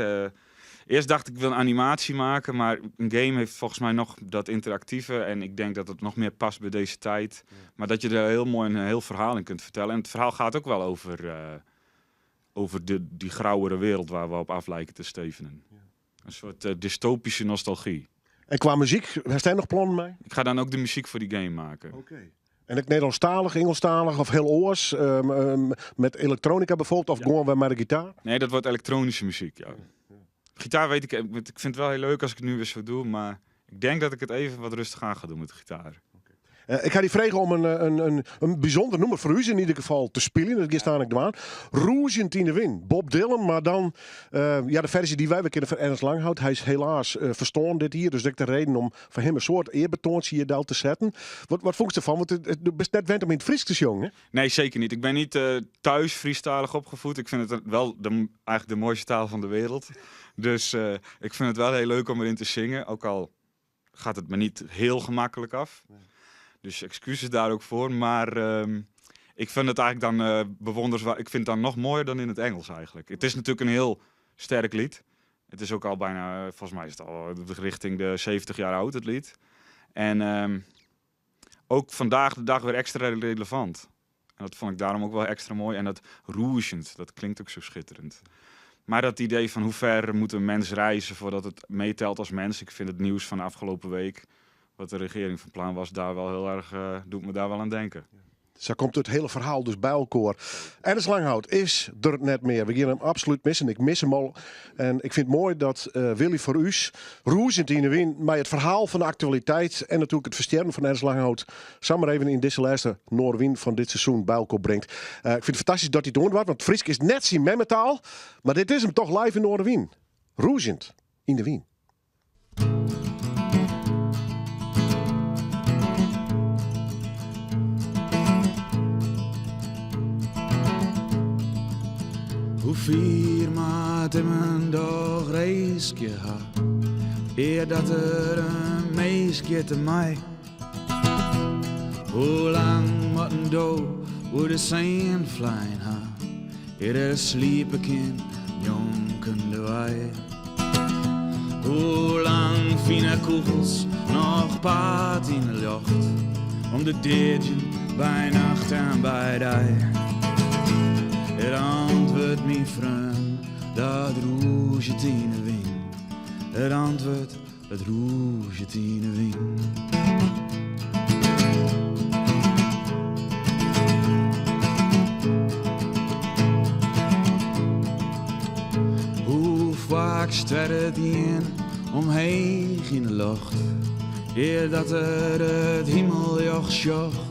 Eerst dacht ik, ik wil een animatie maken, maar een game heeft volgens mij nog dat interactieve. En ik denk dat het nog meer past bij deze tijd. Maar dat je er heel mooi een heel verhaal in kunt vertellen. En het verhaal gaat ook wel over die grauwere wereld waar we op af lijken te stevenen. Een soort dystopische nostalgie. En qua muziek, heb jij nog plannen mee? Ik ga dan ook de muziek voor die game maken. Oké. En ik Nederlandstalig, Engelstalig of heel oars, met elektronica bijvoorbeeld, of gewoon weer met de gitaar? Nee, dat wordt elektronische muziek, ja. Gitaar weet ik, ik vind het wel heel leuk als ik het nu weer zo doe, maar ik denk dat ik het even wat rustig aan ga doen met de gitaar. Ik ga dy freegje om in bysûnder nûmer foar ús yn ieder gefal te spyljen. Dat giest ik dwaan. Rûzjend yn de wyn. Bob Dylan, mar dan de ferzje dy't wy kenne fan Ernst Langhout. Hy is helaas ferstoarn dit jier, dus dat is de reden om foar him in soart earbetoantsje hjir del te setten. Wat fûnst derfan? Want do bist net wend om yn it Frysk te sjongen, hè? Nee, seker net. Ik ben niet thuis Frysktalich opgevoed. Ik vind het wel eigenlijk de mooiste taal van de wereld. Dus ik vind het wel heel leuk om erin te zingen. Ook al gaat het me niet heel gemakkelijk af. Dus excuses daar ook voor. Maar ik vind het eigenlijk dan bewonderenswaardig. Ik vind het dan nog mooier dan in het Engels eigenlijk. Het is natuurlijk een heel sterk lied. Het is ook al bijna, volgens mij is het al richting de 70 jaar oud, het lied. En ook vandaag de dag weer extra relevant. En dat vond ik daarom ook wel extra mooi. En dat rûzjend, dat klinkt ook zo schitterend. Maar dat idee van hoe ver moet een mens reizen voordat het meetelt als mens. Ik vind het nieuws van de afgelopen week, wat de regering van plan was, daar wel heel erg, doet me daar wel aan denken. Sa komt it hiele ferhaal dus by elkoar. Ernst Langhout is der net mear. We gean him absolút missen. Ik mis him al. En ik fyn it moai dat Willy foar ús rûzjend yn 'e wyn mei it ferhaal fan de aktualiteit en natuerlik it ferstjerren fan Ernst Langhout samar even yn dizze lêste Noardewyn fan dit seizoen by elkoar bringt. Ik fyn it fantastysk dat hy it oandoart, want Frysk is net syn memmetaal. Mar dit is him toch live yn Noardewyn. Rûzjend yn de wyn. Hoe fier moat immen doch reizgje ha, ear dat er in minsk hjitte mei? Hoe lang moat in do oer de seën flein ha, ear er sliepe kin njonken de wei? Hoe lang fine kûgels noch paad yn de ljocht om te deadzjen by nacht en by dei? It antwurd, myn freon, dat rûzjet yn 'e wyn. It antwurd, dat rûzjet yn 'e wyn. Hoe faak stert it ien omheech yn 'e loft, ear dat er it himelljocht sjocht?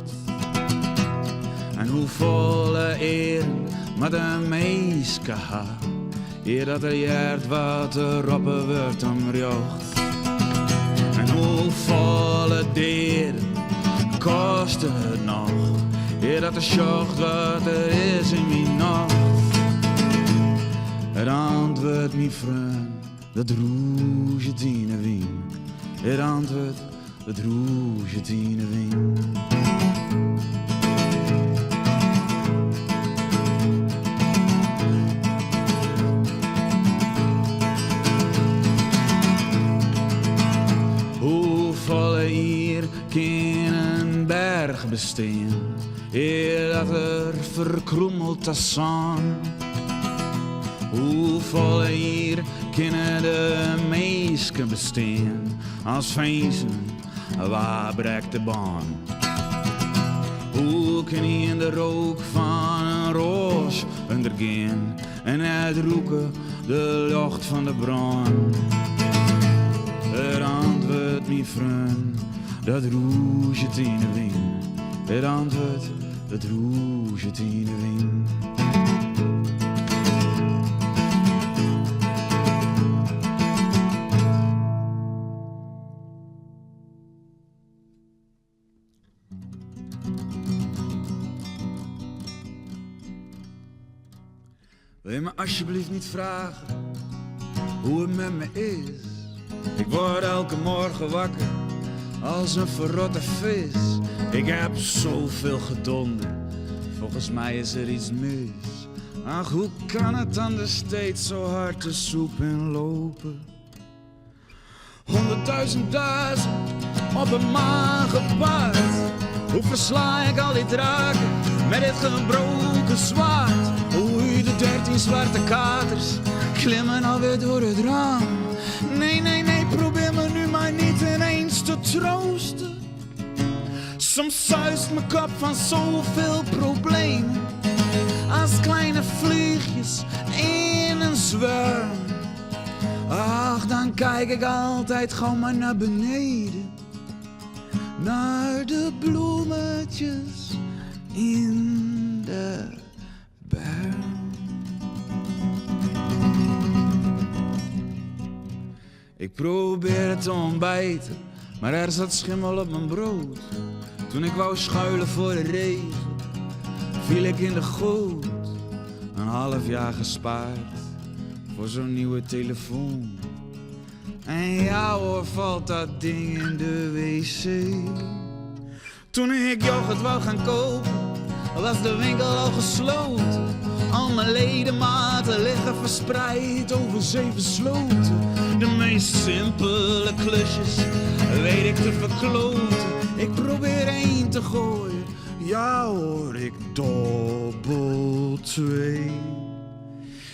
En hoefolle earen moat in minske ha, ear dat er heart wat der roppen wurdt om rjocht? En hoefolle deaden kostet it noch, ear dat er sjocht wat der is yn myn nocht? It antwurd, myn freon, dat rûzjet yn 'e wyn. It antwurd, dat rûzjet yn 'e wyn. Hoefolle jier kin in berch bestean ear dat er ferkrûmelt ta sân? Hoefolle jier kinne de minsken bestean as finzenen, wa brekt de bân? Hoe kin ien de rook fan in roas ûndergean en net rûke de ljocht fan de brân? It antwurd, myn freon, dat rûzjet yn 'e wyn. It antwurd, dat rûzjet yn 'e wyn. Wil je me alsjeblieft niet vragen hoe het met me is? Ik word elke morgen wakker als een verrotte vis. Ik heb zoveel gedonder, volgens mij is er iets mis. Ach, hoe kan het anders steeds zo hard de soep in lopen? 100.000 duizend op een mager paard. Hoe versla ik al die draken met dit gebroken zwaard? Oei, de 13 zwarte katers klimmen alweer door het raam. Nee, nee, nee, probeer me nu maar niet ineens te troosten. Soms suist mijn kop van zoveel problemen. Als kleine vliegjes in een zwerm. Ach, dan kijk ik altijd gewoon maar naar beneden. Naar de bloemetjes in de berm. Ik probeerde te ontbijten, maar er zat schimmel op mijn brood. Toen ik wou schuilen voor de regen, viel ik in de goot. Een half jaar gespaard voor zo'n nieuwe telefoon. En ja hoor, valt dat ding in de wc. Toen ik yoghurt wou gaan kopen, was de winkel al gesloten. Al mijn ledematen liggen verspreid over zeven sloten. De meest simpele klusjes weet ik te verkloten. Ik probeer één te gooien, ja hoor, ik dobbel twee.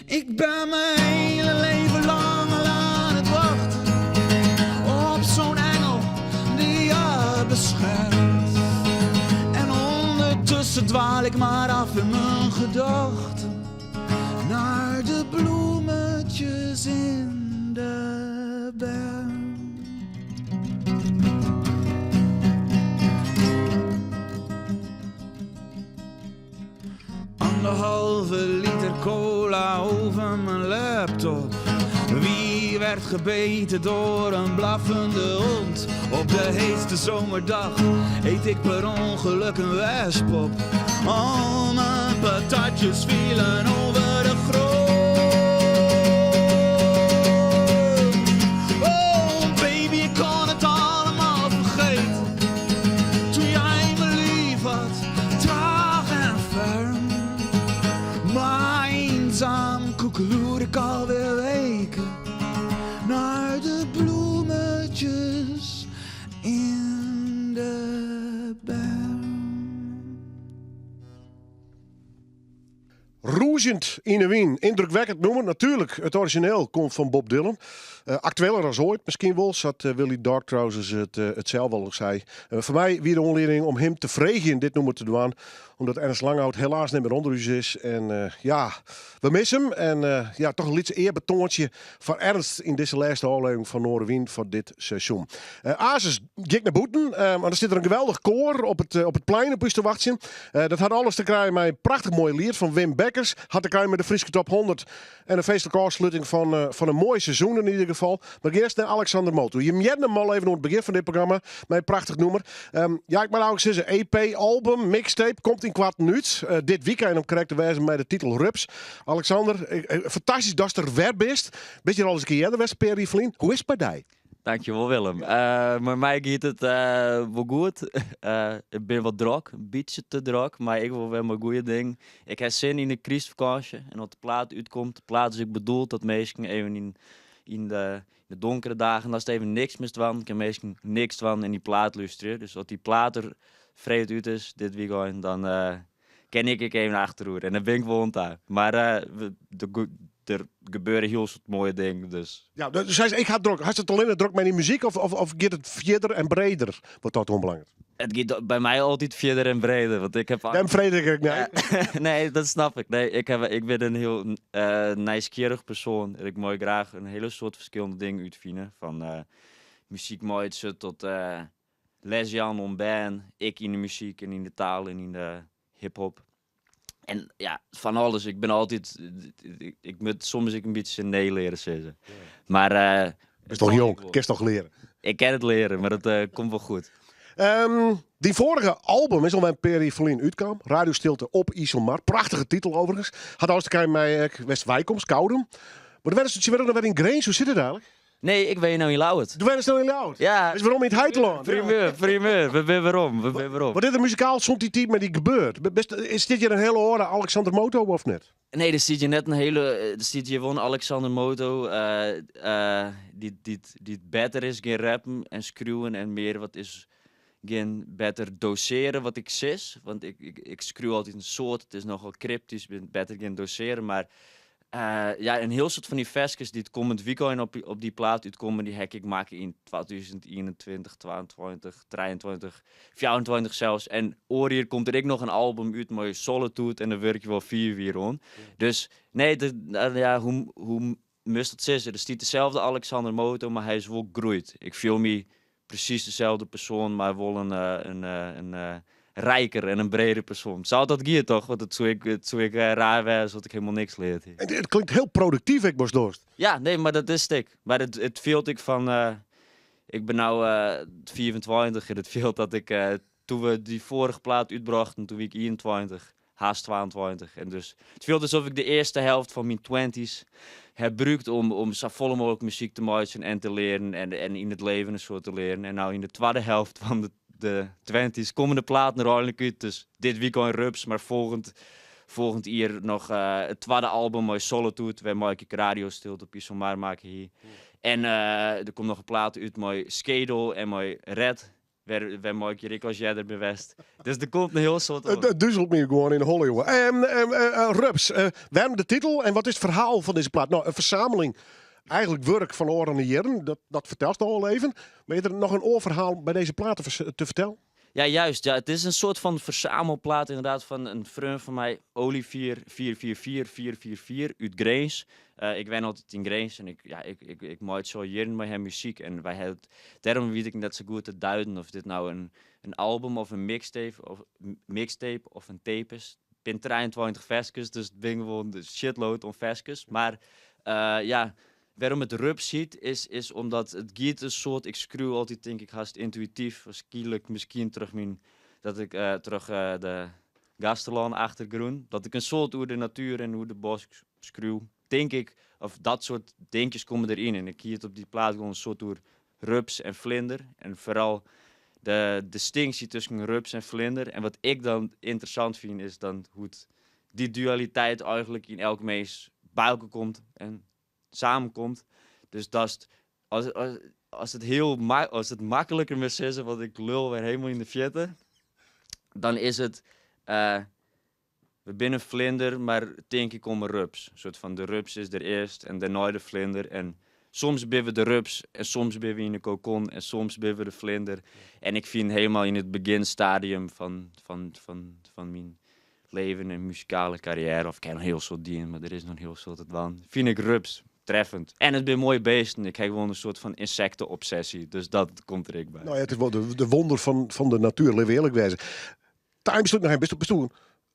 Ik ben mijn hele leven lang al aan het wachten op zo'n engel die je beschermt. En ondertussen Ondertussen dwaal ik maar af in mijn gedachten. Naar de bloemetjes in de berm. Anderhalve liter cola over mijn laptop. Wie werd gebeten door een blaffende hond? Op de heetste zomerdag eet ik per ongeluk een wesp op. Al mijn patatjes vielen over de grond. Oh baby, ik kon het allemaal vergeten. Toen jij me lief had, traag en ferm. Maar eenzaam koekeloer ik alweer weken naar de bloemetjes in de berm. Rûzjend yn 'e wyn. Yndrukwekkend nûmer. Natuerlik, it orizjineel komt fan Bob Dylan. Aktueler as oait, miskien wol, sa't Willy Darktrousers it sels al sei. Foar my wie de oanlieding om him te freegjen dit nûmer te dwaan, omdat Ernst Langhout helaas net mear ûnder ús is. En ja, we misse him. En ja, toch in lyts earbetoantsje foar Ernst yn dizze lêste ôflevering fan Noardewyn foar dit seizoen. Aansens gean ik nei bûten, want der sit der in geweldich koar op it plein op ús te wachtsjen. Dat hat alles te krijen mei in prachtich moai liet fan Wim Beckers. Hat te krijen mei de Fryske Top 100 en in feestlike ôfsluting fan in moai seizoen yn ieder gefal. Mar earst nei Alexander Moto. Jim hearden him al even oan it begjin fan dit programma mei in prachtich nûmer. Ja, ik moat eigentlik sizze, EP, album, mixtape komt ynkoarten út. Dit wykein om krekt te wêzen mei de titel Rups. Alexander, fantastysk datst der wer bist. Bist hjir al ris in kear earder west, in pear jier ferlyn. Hoe is it mei dy? Dankjewol Willem. Mei my giet it wol goed. Ik bin wat drok, in bytsje te drok, mar ek wol wer mei goede dingen. Ik ha sin yn de krystfakânsje en as de plaat útkomt, de plaat is ek bedoeld dat minsken even yn, yn de, de donkere dagen, as it even niks moatst dwaan, kin minsken niks dwaan en dy plaat lústerje. Dus as dy plaat der freed út is, dit wykein, dan kin ik ek even achteroer en dan bin ik wol oan ta. Mar der gebeure hiel soad moaie dingen, dus. Ja, do seist ik ha it drok. Hast it allinne drok mei dyn muzyk of giet it fierder en breder wat dat oanbelanget? It giet by my altyd fierder en breder, want ik ha. Dêrom frege ik ek nei. Nee, dat snap ik. Nee, ik ha, ik bin in hiel nijsgjirrich persoan en ik mei graach in hiele soad ferskillende dingen útfine. Fan muzyk meitsje tot les jaan oan bern, ek yn de muzyk en yn de taal en yn de hiphop. En ja, fan alles. Ik bin altyd, ik moat soms ek in bytsje nee leare sizze. Mar Bist noch jong, kinst noch leare. Ik kin it leare, mar dat komt wol goed. Dyn foarige album is al in pear jier ferlyn útkaam. Radiostilte op Iselmar. Prachtige titel overigens. Hat alles te krijen mei ek wêr'tst weikomst, Koudum. Mar do wennest tsjintwurdich noch wer yn Grins. Hoe sit it eigentlik? Nee, ik wenje no yn Ljouwert. Do wennest no yn Ljouwert? Ja. Is werom yn it heitelân? Primeur, primeur. We binne werom, we binne werom. Wat is der muzikaal sûnt dy tiid mei dy gebeurd? Is dit hjir in hiele oare Alexander Moto of net? Nee, der stiet hjir net in hiele. Der stiet hjir wol in Alexander Moto dy't, dy't, dy't better is gean rappen en skriuwen en mear wat is gean better dosearjen wat ik sis. Want ik, ik, ik skriuw altyd in soad, it is nochal kryptysk, bin better gean dosearjen. Mar ja, in hiel soad fan dy ferskes dy't kommend wykein op dy plaat útkomme, dy ha ik makke yn 2021, 22, 23, 24 sels. En oar jier komt der ek noch in album út mei Solitude en dêr wurkje we al 5 jier oan. Dus nee, ja, hoe moatst dat sizze? Der stiet deselde Alexander Moto, mar hy is wol groeid. Ik fiel my presys deselde persoan, mar wol in riker en in breder persoan. Sa dat giet toch? Want it soe ek raar wêze as ik hielendal niks leard hie. En it klinkt hiel produktyf ek watst dochst. Ja, nee, mar dat is it ek. Mar it fielt ek fan, ik bin no 25 en it fielt dat ik, doe't we dy foarige plaat útbrochten, doe wie ik 21, haast 22. En dus it fielt alsof ik de earste helte fan myn twenties ha brûkt om safolle mooglik muzyk te meitsjen en te learen en yn it leven in soad te learen. En no yn de twadde helte fan de twenties komme de platen der einlik út. Dus dit wykein Rups, mar folgjend jier noch it twadde album mei Solitude, wêrmei ik Radiostilte op Iselmar makke hie. En der komt noch in plaat út mei Skedel en mei Red. Wêrmei ik hjir ek al earder bin west. Dus der komt in hiel soad oan. It duzelt my gewoan yn de holle, jonge. Rups, wêrom de titel en wat is it ferhaal fan dizze plaat? No, in fersameling, eigentlik wurk fan ôfrûne jierren, dat fertelst no al even. Mar is der noch in oar ferhaal by dizze plaat te fertellen? Ja, juist. Ja, het is een soort van verzamelplaat inderdaad van een freon van mij, Olivier 444444 uit Grins. Ik wen altyd yn Grins en ik, ja, ik, ik, ik meitsje al jierren mei him muzyk en wy ha it, dêrom wit ik net sa goed te duiden of dit nou in, in album of in mixtape of, mixtape of in tape is. It binne 23 ferskes, dus it binne gewoan de shitload oan ferskes. Mar ja, wêrom it Rups hjit is, is omdat it giet in soart, ik skriuw altyd tink ik hast yntuïtyf, wierskynlik miskien troch myn, dat ik troch de Gaasterlân achtergrûn, dat ik in soad oer de natuer en oer de bosk skriuw, tink ik, of dat soart dinkjes komme deryn. En ik hie it op dy plaat gewoan in soad oer rups en vlinder en foaral de distinksje tusken rups en vlinder. En wat ik dan ynteressant fyn is dan hoe't dy dualiteit eigenlik yn elk mins by elkoar komt en samenkomt. Dus datst, as, as, as it hiel as it makliker moat sizze, want ik lul wer hielendal yn de fierte, dan is it, we binne in flinder, mar tink ik om 'e rups. In soart fan de rups is der earst en dêrnei de flinder. En soms binne we de rups en soms binne we yn 'e kokon en soms binne we de flinder. En ik fyn hielendal yn it begjinstadium fan, fan, fan, fan myn leven en muzikale karriêre, of ik ha noch in hiel soad dien, mar der is noch in hiel soad te dwaan, fyn ik rups treffend. En it binne moaie beesten. Ik ha gewoan in soart fan ynsekte-obsessy, dus dat komt der ek by. No ja, it is wol de, de wonder fan, fan de natuer, litte we earlik wêze. Ta ein beslút noch even, bist du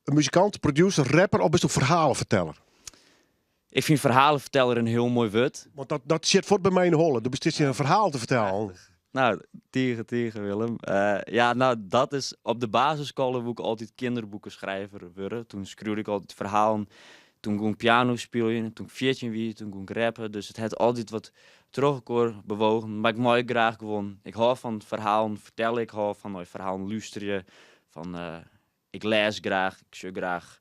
in muzikant, producer, rapper of bist du ferhaleferteller? Ik fyn ferhaleferteller in hiel moai wurd. Want dat, dat sit fuort by my yn de holle. Do bist in ferhaal te fertellen. Nou, tige, tige Willem. Ja, nou, dat is op de basisskoalle woe ik altyd kinderboekenschrijver wurde. Toen skriuwde ik altyd ferhalen. Toen gie ik piano spyljen. Toen ik 14 wie, toen gie ik rappen. Dus it hat altyd wat troch elkoar bewogen. Mar ik mei graach gewoan. Ik hâld fan ferhalen fertelle. Ik hâld fan nei ferhalen lústerje. Fan, ik lês graach, ik sjoch graach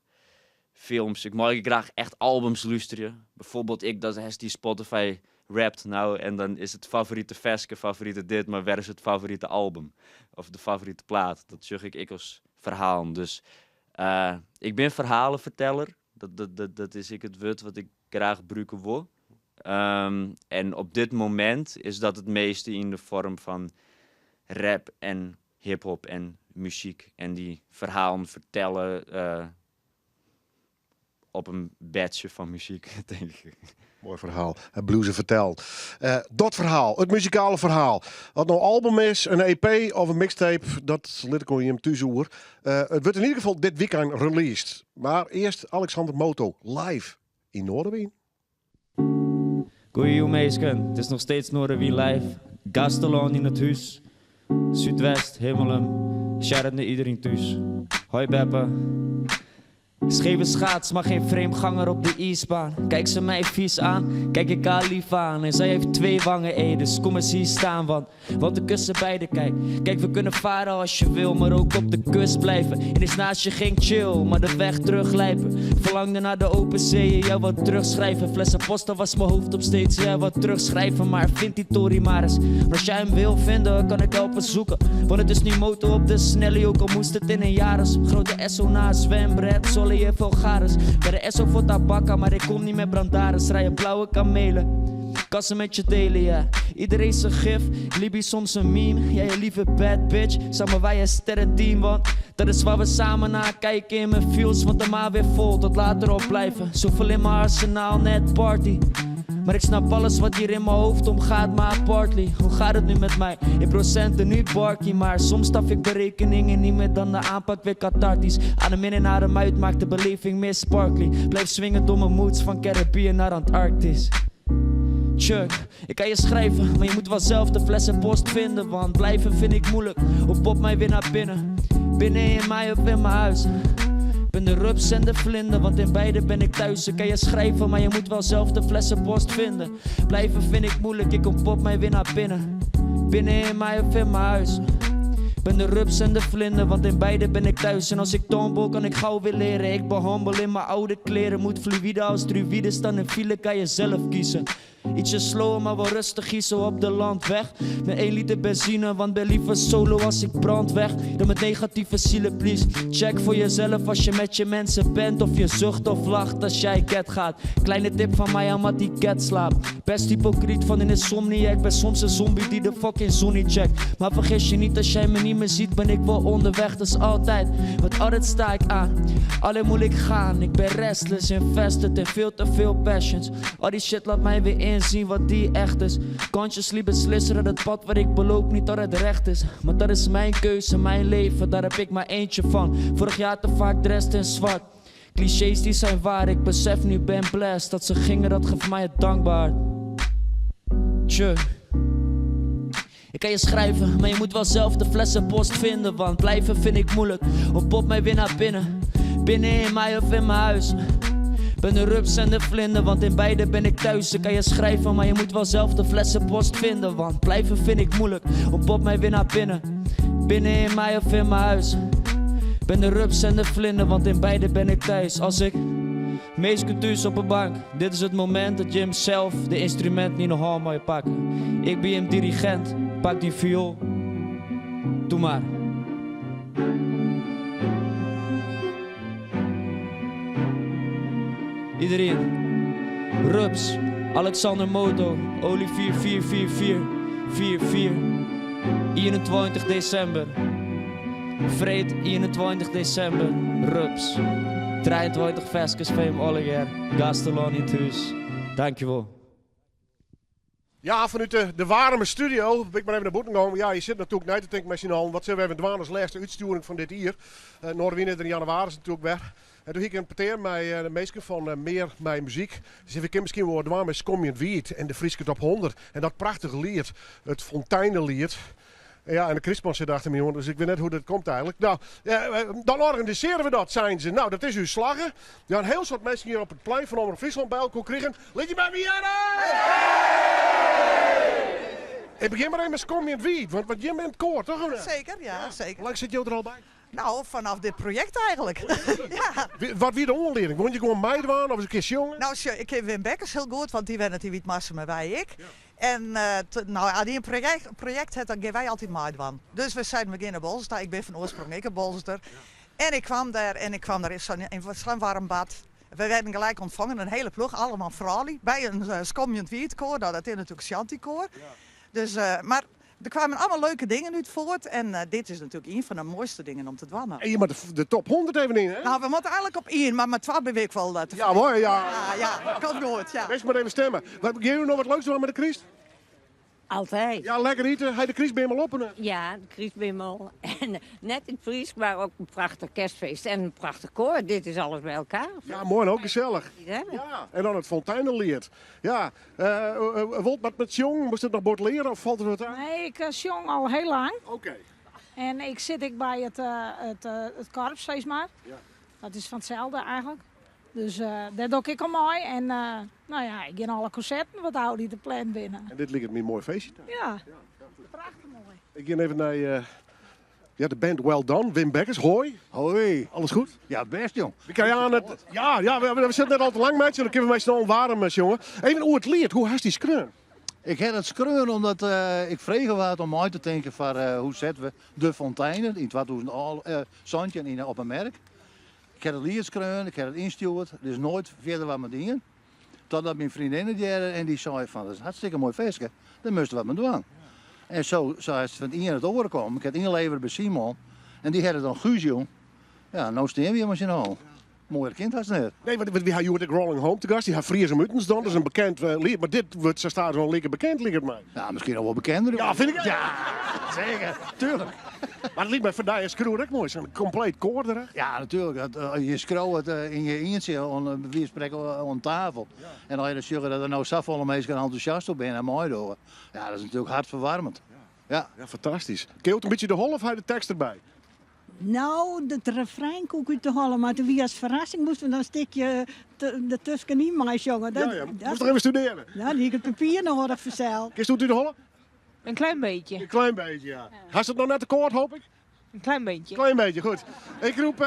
films. Ik mei graach echt albums lústerje. Bijvoorbeeld ik, dat hast dy Spotify Wrapped nou en dan is it favorite ferske, favorite dit, mar wêr is it favorite album? Of de favorite plaat? Dat sjoch ik ek as ferhalen. Dus ik bin ferhaleferteller. Dat, dat, dat, dat is ek it wurd wat ik graach brûke wol. En op dit momint is dat it measte yn de foarm fan rap en hiphop en muzyk en dy ferhalen fertelle op in bedsje fan muzyk, tink ik. Moai ferhaal. Bliuw se fertellen. Dat ferhaal, it muzikale ferhaal. Wat no album is, in EP of in mixtape, dat lit ik oan jim thús oer. It wurdt yn ieder gefal dit wykein released. Mar earst Alexander Moto live yn Noardewyn. Goeie minsken, it is noch steeds Noardewyn live. Gaasterlân yn it hús. Súdwest, Himmelum. Shout-out nei iderien thús. Hoi Beppe. Scheve schaats, maar geen vreemdganger op de ijsbaan. Kijk ze mij vies aan, kijk ik haar lief aan. En zij heeft twee wangen, ey, dus kom eens hier staan. Want, want de kussen beide, kijk. Kijk, we kunnen varen als je wil, maar ook op de kust blijven. En is naast je geen chill, maar de weg terugglijpen. Verlangde naar de open zee, jou wat terugschrijven. Fles Apostel was mijn hoofd op steeds, jij wat terugschrijven. Maar vind die Tory maar eens. Maar als jij hem wil vinden, kan ik helpen zoeken. Want het is nu motor op de snelle, ook al moest het in een jaar eens. Grote SO na zwembred, Solly en Vulgaris. Bij de SO voor tabakka, maar ik kom niet met brandaris. Rijden blauwe kamelen. Kan ze met je delen, ja. Iedereen zijn gif, Libi soms een meme. Jij je lieve bad bitch, samen wij een sterrenteam. Want dat is waar we samen naar kijken in mijn feels. Want de maan weer vol, tot later op blijven. Zoveel in mijn arsenaal, net party. Maar ik snap alles wat hier in mijn hoofd omgaat, maar partly. Hoe gaat het nu met mij? In procenten nu barkie, maar soms staf ik berekeningen niet meer dan de aanpak weer cathartisch. Adem in en adem uit maakt de beleving meer sparkly. Blijf swingen door mijn moods van Caribbean naar Antarctis. Chuck, ik kan je schrijven, maar je moet wel zelf de flessenpost vinden. Want blijven vind ik moeilijk, of pop mij weer naar binnen. Binnen in mij of in mijn huis. Ben de rups en de vlinder, want in beide ben ik thuis. Ik kan je schrijven, maar je moet wel zelf de flessenpost vinden. Blijven vind ik moeilijk, ik kom pop mij weer naar binnen. Binnen in mij of in mijn huis. Ben de rups en de vlinder, want in beide ben ik thuis. En als ik tombow, kan ik gauw weer leren. Ik behandel in mijn oude kleren. Moet fluïde als druïde staan in file, kan je zelf kiezen. Ietsje slower, maar wel rustig hier zo op de landweg. Met 1 liter benzine, want ben liever solo als ik brand weg. Dan met negatieve zielen, please. Check voor jezelf als je met je mensen bent. Of je zucht of lacht als jij ket gaat. Kleine tip van mij aan die cat slaapt. Best hypocriet van een insomniac. Ben soms een zombie die de fucking zon niet checkt. Maar vergis je niet, als jij me niet meer ziet, ben ik wel onderweg. Dat is altijd, want altijd sta ik aan. Alleen moet ik gaan, ik ben restless, invested in veel te veel passions. Al die shit laat mij weer inzien wat die echt is. Consciously beslissen dat het pad waar ik beloop niet altijd recht is. Maar dat is mijn keuze, mijn leven, daar heb ik maar eentje van. Vorig jaar te vaak dressed in zwart. Clichés die zijn waar, ik besef nu ben blessed. Dat ze gingen, dat geeft mij het dankbaar. Tje. Ik kan je schrijven, maar je moet wel zelf de flessenpost vinden. Want blijven vind ik moeilijk, of pop mij weer naar binnen. Binnen in mij of in mijn huis. Ben de rups en de vlinder, want in beide ben ik thuis. Ik kan je schrijven, maar je moet wel zelf de flessenpost vinden. Want blijven vind ik moeilijk, of pop mij weer naar binnen. Binnen in mij of in mijn huis. Ben de rups en de vlinder, want in beide ben ik thuis. Als ik meest thuis op een bank. Dit is het moment dat Jim zelf de instrument niet nog mooi pakken. Ik ben een dirigent, pak die viool. Doe maar. Iedereen. Rups, Alexander Moto, Olivier 4444, 44, 21 december. Vreed 21 december, Rups. 23 Veskes van Oliver, Gastelon in het huis. Dankjewel. Ja, vanuit de warme studio. Ben ik maar even naar boeten gekomen. Ja, je zit natuurlijk niet te denken met z'n allen. Wat zullen we even doen als laatste uitsturing van dit jaar? Noardewyn er in januari is natuurlijk weg. En toen ik een partij met de meesten van Meer Mijn Muziek. Dus ik kan misschien wel doen met Skomjend Wiet en de Frieske Top 100. En dat prachtige lied, het Fonteinenlied. Ja, en de Christmas zit achter me, jongen, dus ik weet net hoe dat komt eigenlijk. Nou, dan organiseren we dat, zijn ze. Nou, dat is uw slaggen. Ja, een heel soort mensen hier op het plein van Omroep Friesland bij elkaar kregen. Liet je bij me jaren! Ik begin maar even met Skomjend Wiet, want je bent koor, toch? Zeker, ja, zeker. Hoe lang zit je er al bij? Nou, vanaf dit project eigenlijk. Ja. Wat wie de onleiding? Woon je gewoon meidwaan of eens een keer jongen? Nou, ik ken Wim Bekkers heel goed, want die wennen die Wietmarsen maar wij ik. Ja. En nou, als die een project heeft, dan geven wij altijd meidwaan. Dus we zijn beginnen Bolster. Ik ben van oorsprong ik een Bolster. Ja. En ik kwam daar en ik kwam daar in zo'n warm bad. We werden gelijk ontvangen, een hele ploeg, allemaal vrouwen, bij een Skomjend Wietkoor. Nou, dat is natuurlijk Shantykoor. Ja. Dus, maar er kwamen allemaal leuke dingen uit voort en dit is natuurlijk een van de mooiste dingen om te dwannen. En je moet de top 100 even in, hè? Nou, we moeten eigenlijk op één, maar met 12 ben ik wel tevreden. Ja, mooi, ja. Ja, ja, komt goed, ja. Wees maar even stemmen. Wat, gaan jullie nog wat leuks doen met de Christ? Altijd. Ja, lekker eten. Hij de Christbimmel op? Hè? Ja, de Christbimmel. En net in het Fries, maar ook een prachtig kerstfeest en een prachtig koor. Dit is alles bij elkaar. Ja, mooi en ook gezellig. Ja, en dan het Fonteinenlied. Ja, Wolt met met jong, moest het nog bord leren of valt er wat aan? Nee, ik jong al heel lang. Oké. Okay. En ik zit ik bij het korps, zeg maar. Ja. Dat is van hetzelfde eigenlijk. Dus dat doe ik al mooi. En nou ja, ik ga alle concerten wat houden die te plan binnen. En dit lijkt me een mooi feestje. Ja, ja, prachtig mooi. Ik ga even naar ja, de band Well Done, Wim Bekkers. Hoi. Hoi. Alles goed? Ja, best jong. We kan aan het, ja, we zitten net al te lang met je, dan kunnen we mij snel warm, jongen. Even hoe het leert, hoe hast die skreun? Ik heb het skreun omdat ik vregen was om uit te denken van hoe zetten we de fonteinen in 2000 in op een merk. Ik heb het lied skreun, ik heb het instuurd, dus nooit verder wat met dingen. Totdat mijn vriendin het jaren en die zei van, dat is een hartstikke mooi feestje, daar moesten we wat mee doen. En zo is het van het een het oren komen. Ik heb het ingeleverd bij Simon en die had het dan Guus, jong. Ja, nou staan we hier maar zin al. Mooier kind had ze net. Nee, want we hebben de Rolling Home te gast, die heeft Friese Mutens dan, dat is een bekend lied. Maar dit wordt, ze staat wel lekker bekend, lijkt het mij. Ja, misschien al wel bekender. Ja, vind ik. Ja, zeker, tuurlijk. Maar het liet mij vandaag is ook mooi, zo'n compleet koor er. Ja, natuurlijk. Dat, je schreeuwt het in je eentje, wie spreken aan tafel. Ja. En als je dan zegt dat er nou zoveel mensen enthousiast op zijn en mooi door. Ja, dat is natuurlijk hartverwarmend. Ja. Ja. Ja, fantastisch. Kun je ook een beetje de hol of hij de tekst erbij? Nou, het refrein kon ik uit de hollen, maar toen wie als verrassing moesten we dan een stukje ertussen niet maar jongen. Dat, ja, ja. Moest nog even studeren. Ja, die ik het papier nog hadden verzeild. Kun je het uit de hollen? Een klein beetje. Een klein beetje, ja. Had ze het nog net tekort, hoop ik? Een klein beetje. Klein beetje, goed. Ik roep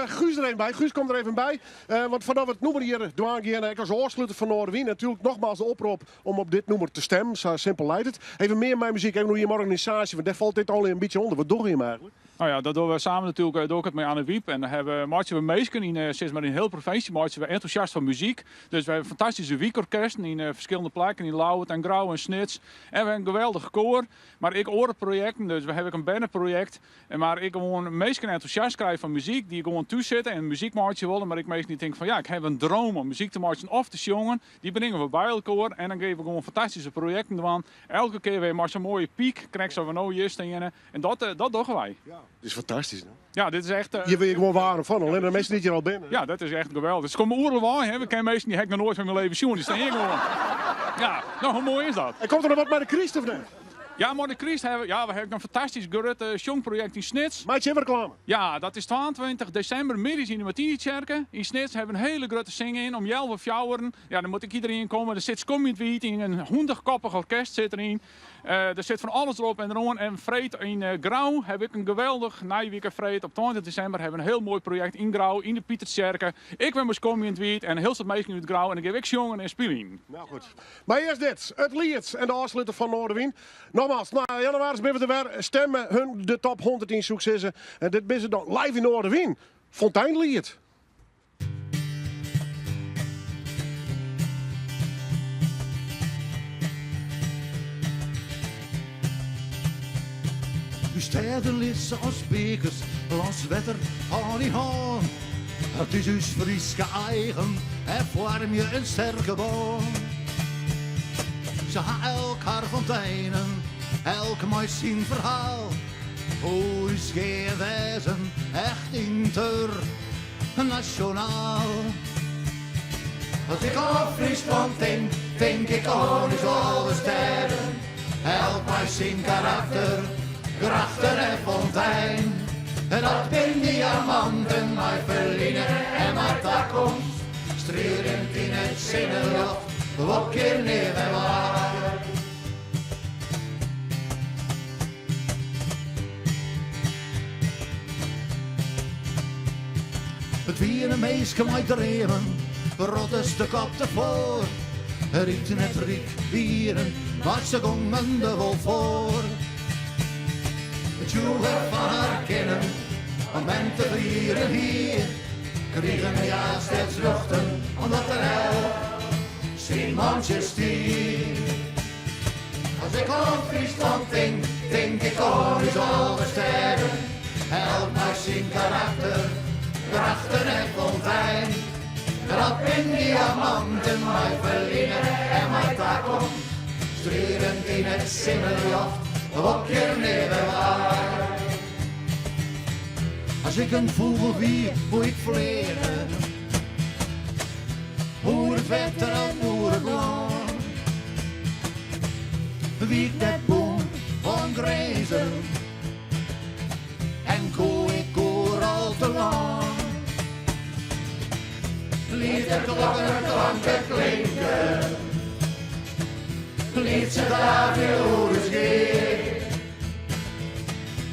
Guus er even bij. Guus komt er even bij. Want vanaf het nummer hier, Dwaan en ik als oorsluiter van Noardewyn. Natuurlijk nogmaals de oproep om op dit nummer te stemmen. Zo simpel leidt het. Even meer mijn muziek, even hoe je organisatie. Want daar valt dit al een beetje onder. Wat doe je hem eigenlijk? Nou ja, dat dogge we samen natuerlik, doch ik it mei Anne Wiep. En dan hawwe, meitsje we minsken yn, sis mar, yn hiele provinsje meitsje we entûsjast foar muzyk. Dus we hawwe fantastyske wykorkesten yn ferskillende plakken, yn Ljouwert en Grou en Snits. En we hawwe in geweldich koar, mar ek oare projekten. Dus we hawwe ek in berneprojekt. En mar ek gewoan minsken entûsjast krije foar muzyk, dy't gewoan thús sitte en muzyk meitsje wolle. Mar ek minsken dy't tinke fan ja, ik haw in droom om muzyk te meitsjen of te sjongen. Dy bringe we by elkoar en dan gean we gewoan fantastyske projekten dwaan. Elke kear wer mei sa'n moaie pyk, krekt sa we no hjir steane. En dat, dat dogge wy. Ja, dit is fantastysk. No? Ja, dit is echt. Hjir wurde je gewoan waarm fan, allinne de minsken dy't hjir al binne. Ja, dat is echt geweldich. Se komme oeral wei, hè. We kenne minsken dy ha ik noch noait fan myn leven sjoen, dy stean hjir gewoan. Ja, no hoe moai is dat? En komt der noch wat mei de kryst of net? Ja, mei de kryst hawwe we, ja, we hawwe in fantastysk grut sjongprojekt yn Snits. Meitsje even reklame. Ja, dat is 22 desimber middeis yn de Martinitsjerke. Yn Snits hawwe we in hiele grutte sing-in om healwei fjouweren. Ja, dan moat ek iderien komme. Der sit Skomjend Wiid yn, in hûndertkoppich orkest sit deryn. Der sit fan alles derop en deroan. En freed yn Grou haw ik in geweldich Nijwike freed. Op 20 desimber hawwe we in hiel moai projekt yn Grou, yn de Pitertsjerke. Ek wer mei Skomjend Wiid en in hiel soad minsken út Grou. En dan gean we ek sjongen en spyljen. Nou goed. Mar earst dit, it liet en de ôfsluter fan Noardewyn. Nogmaals, nei jannewaris binne we der wer. Stemme hun de top 100 yn, soe ik sizze. En dit binne se dan live yn Noardewyn. Fonteinliet. Us stêden lizze as beakers lâns wetter hân yn hân. It is ús Fryske eigen en foarmje in sterke bân. Se ha elk har fonteinen, elk mei syn ferhaal. Hoe ús gean wêzen echt ynternasjonaal. As ik oan Fryslân tink, tink ik oan ús 11 stêden. Elk mei syn karakter, grachten en fontein. Dat bin diamanten mei ferline en mei takomst. Strieljend yn it sinneljocht, wat kin nea wer wei. It wiene minsken mei dreamen, rottes de kop derfoar. Dy't net ryk wienen, mar se gongen der wol foar. Tsjûge fan har kinnen, om men te fieren hie, krigen hja stedsrjochten, omdat der elk syn mantsje stie. As ik oan Fryslân tink, tink ik oan ús 11 stêden. Elk mei syn karakter, grachten en fontein. Dat bin diamanten mei ferline en mei takomst. Strieljend yn it sinneljocht, wat kin nea wer wei. As ik in fûgel wie, woe ik fleane. Oer it wetter en oer it lân. Wie ik net bûn oan grinzen en koe ik oeral telâne. Liet de klokken klanken klinke, liet se draafje oer ús gea.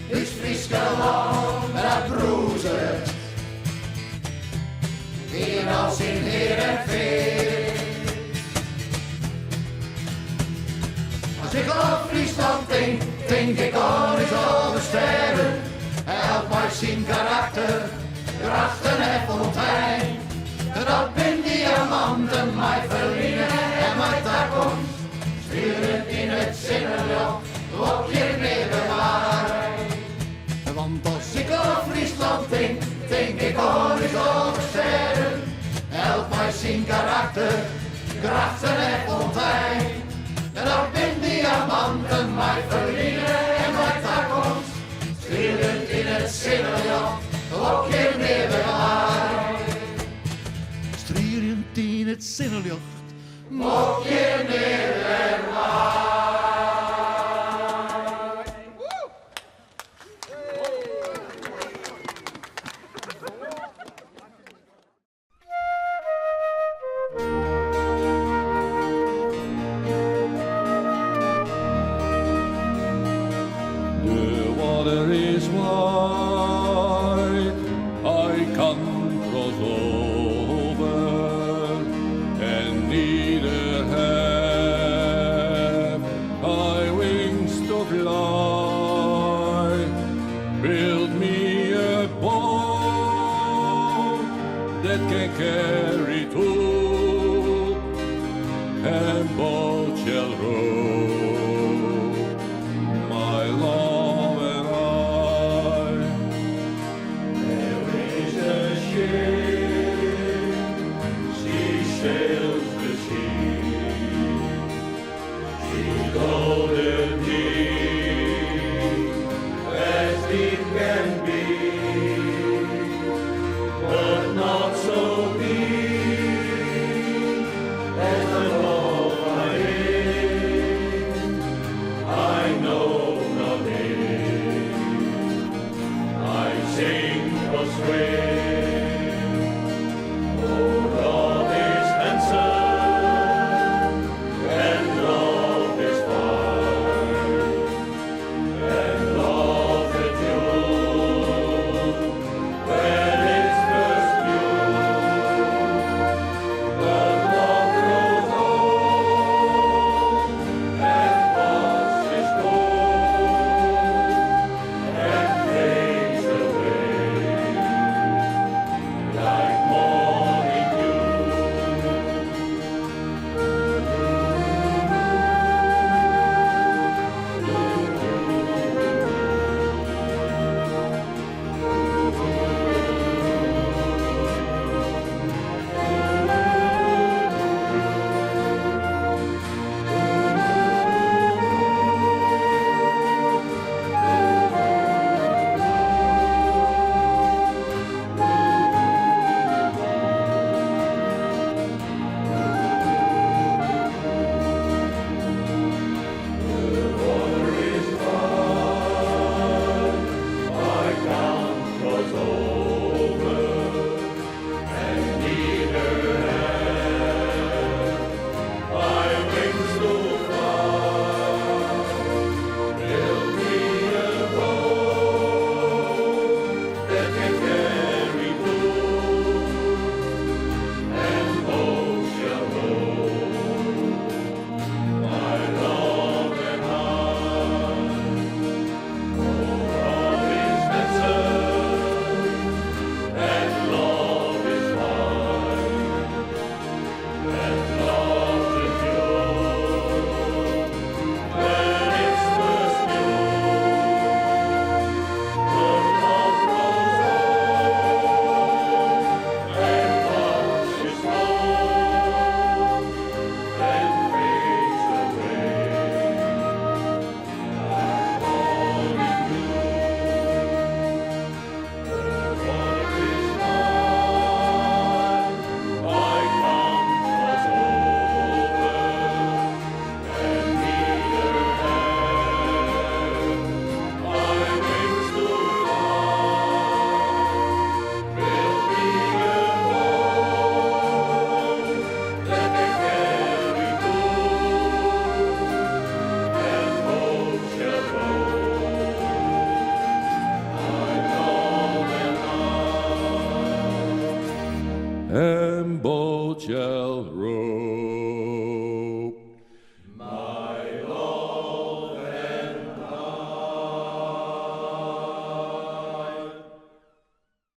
Ús Fryske lân, dat brûzet yn al syn hear en fear. As ik oan Fryslân tink, tink ik oan ús 11 stêden. Elk mei syn karakter, grachten en fontein. Dat bin diamanten mei ferline en mei takomst. Strieljend yn it sinneljocht, wat hjir nea wer wei. Want as ik oan Fryslân tink, tink ik oan ús 11 stêden. Elk mei syn karakter, grachten en fontein. Dat bin diamanten mei ferline en mei takomst. Strieljend yn it sinneljocht, wat hjir nea wer wei. Strieljend yn it sinneljocht, wat hjir nea wer wei. The water is wide, I can cross over, and neither have Gerrit op en Bal Rood.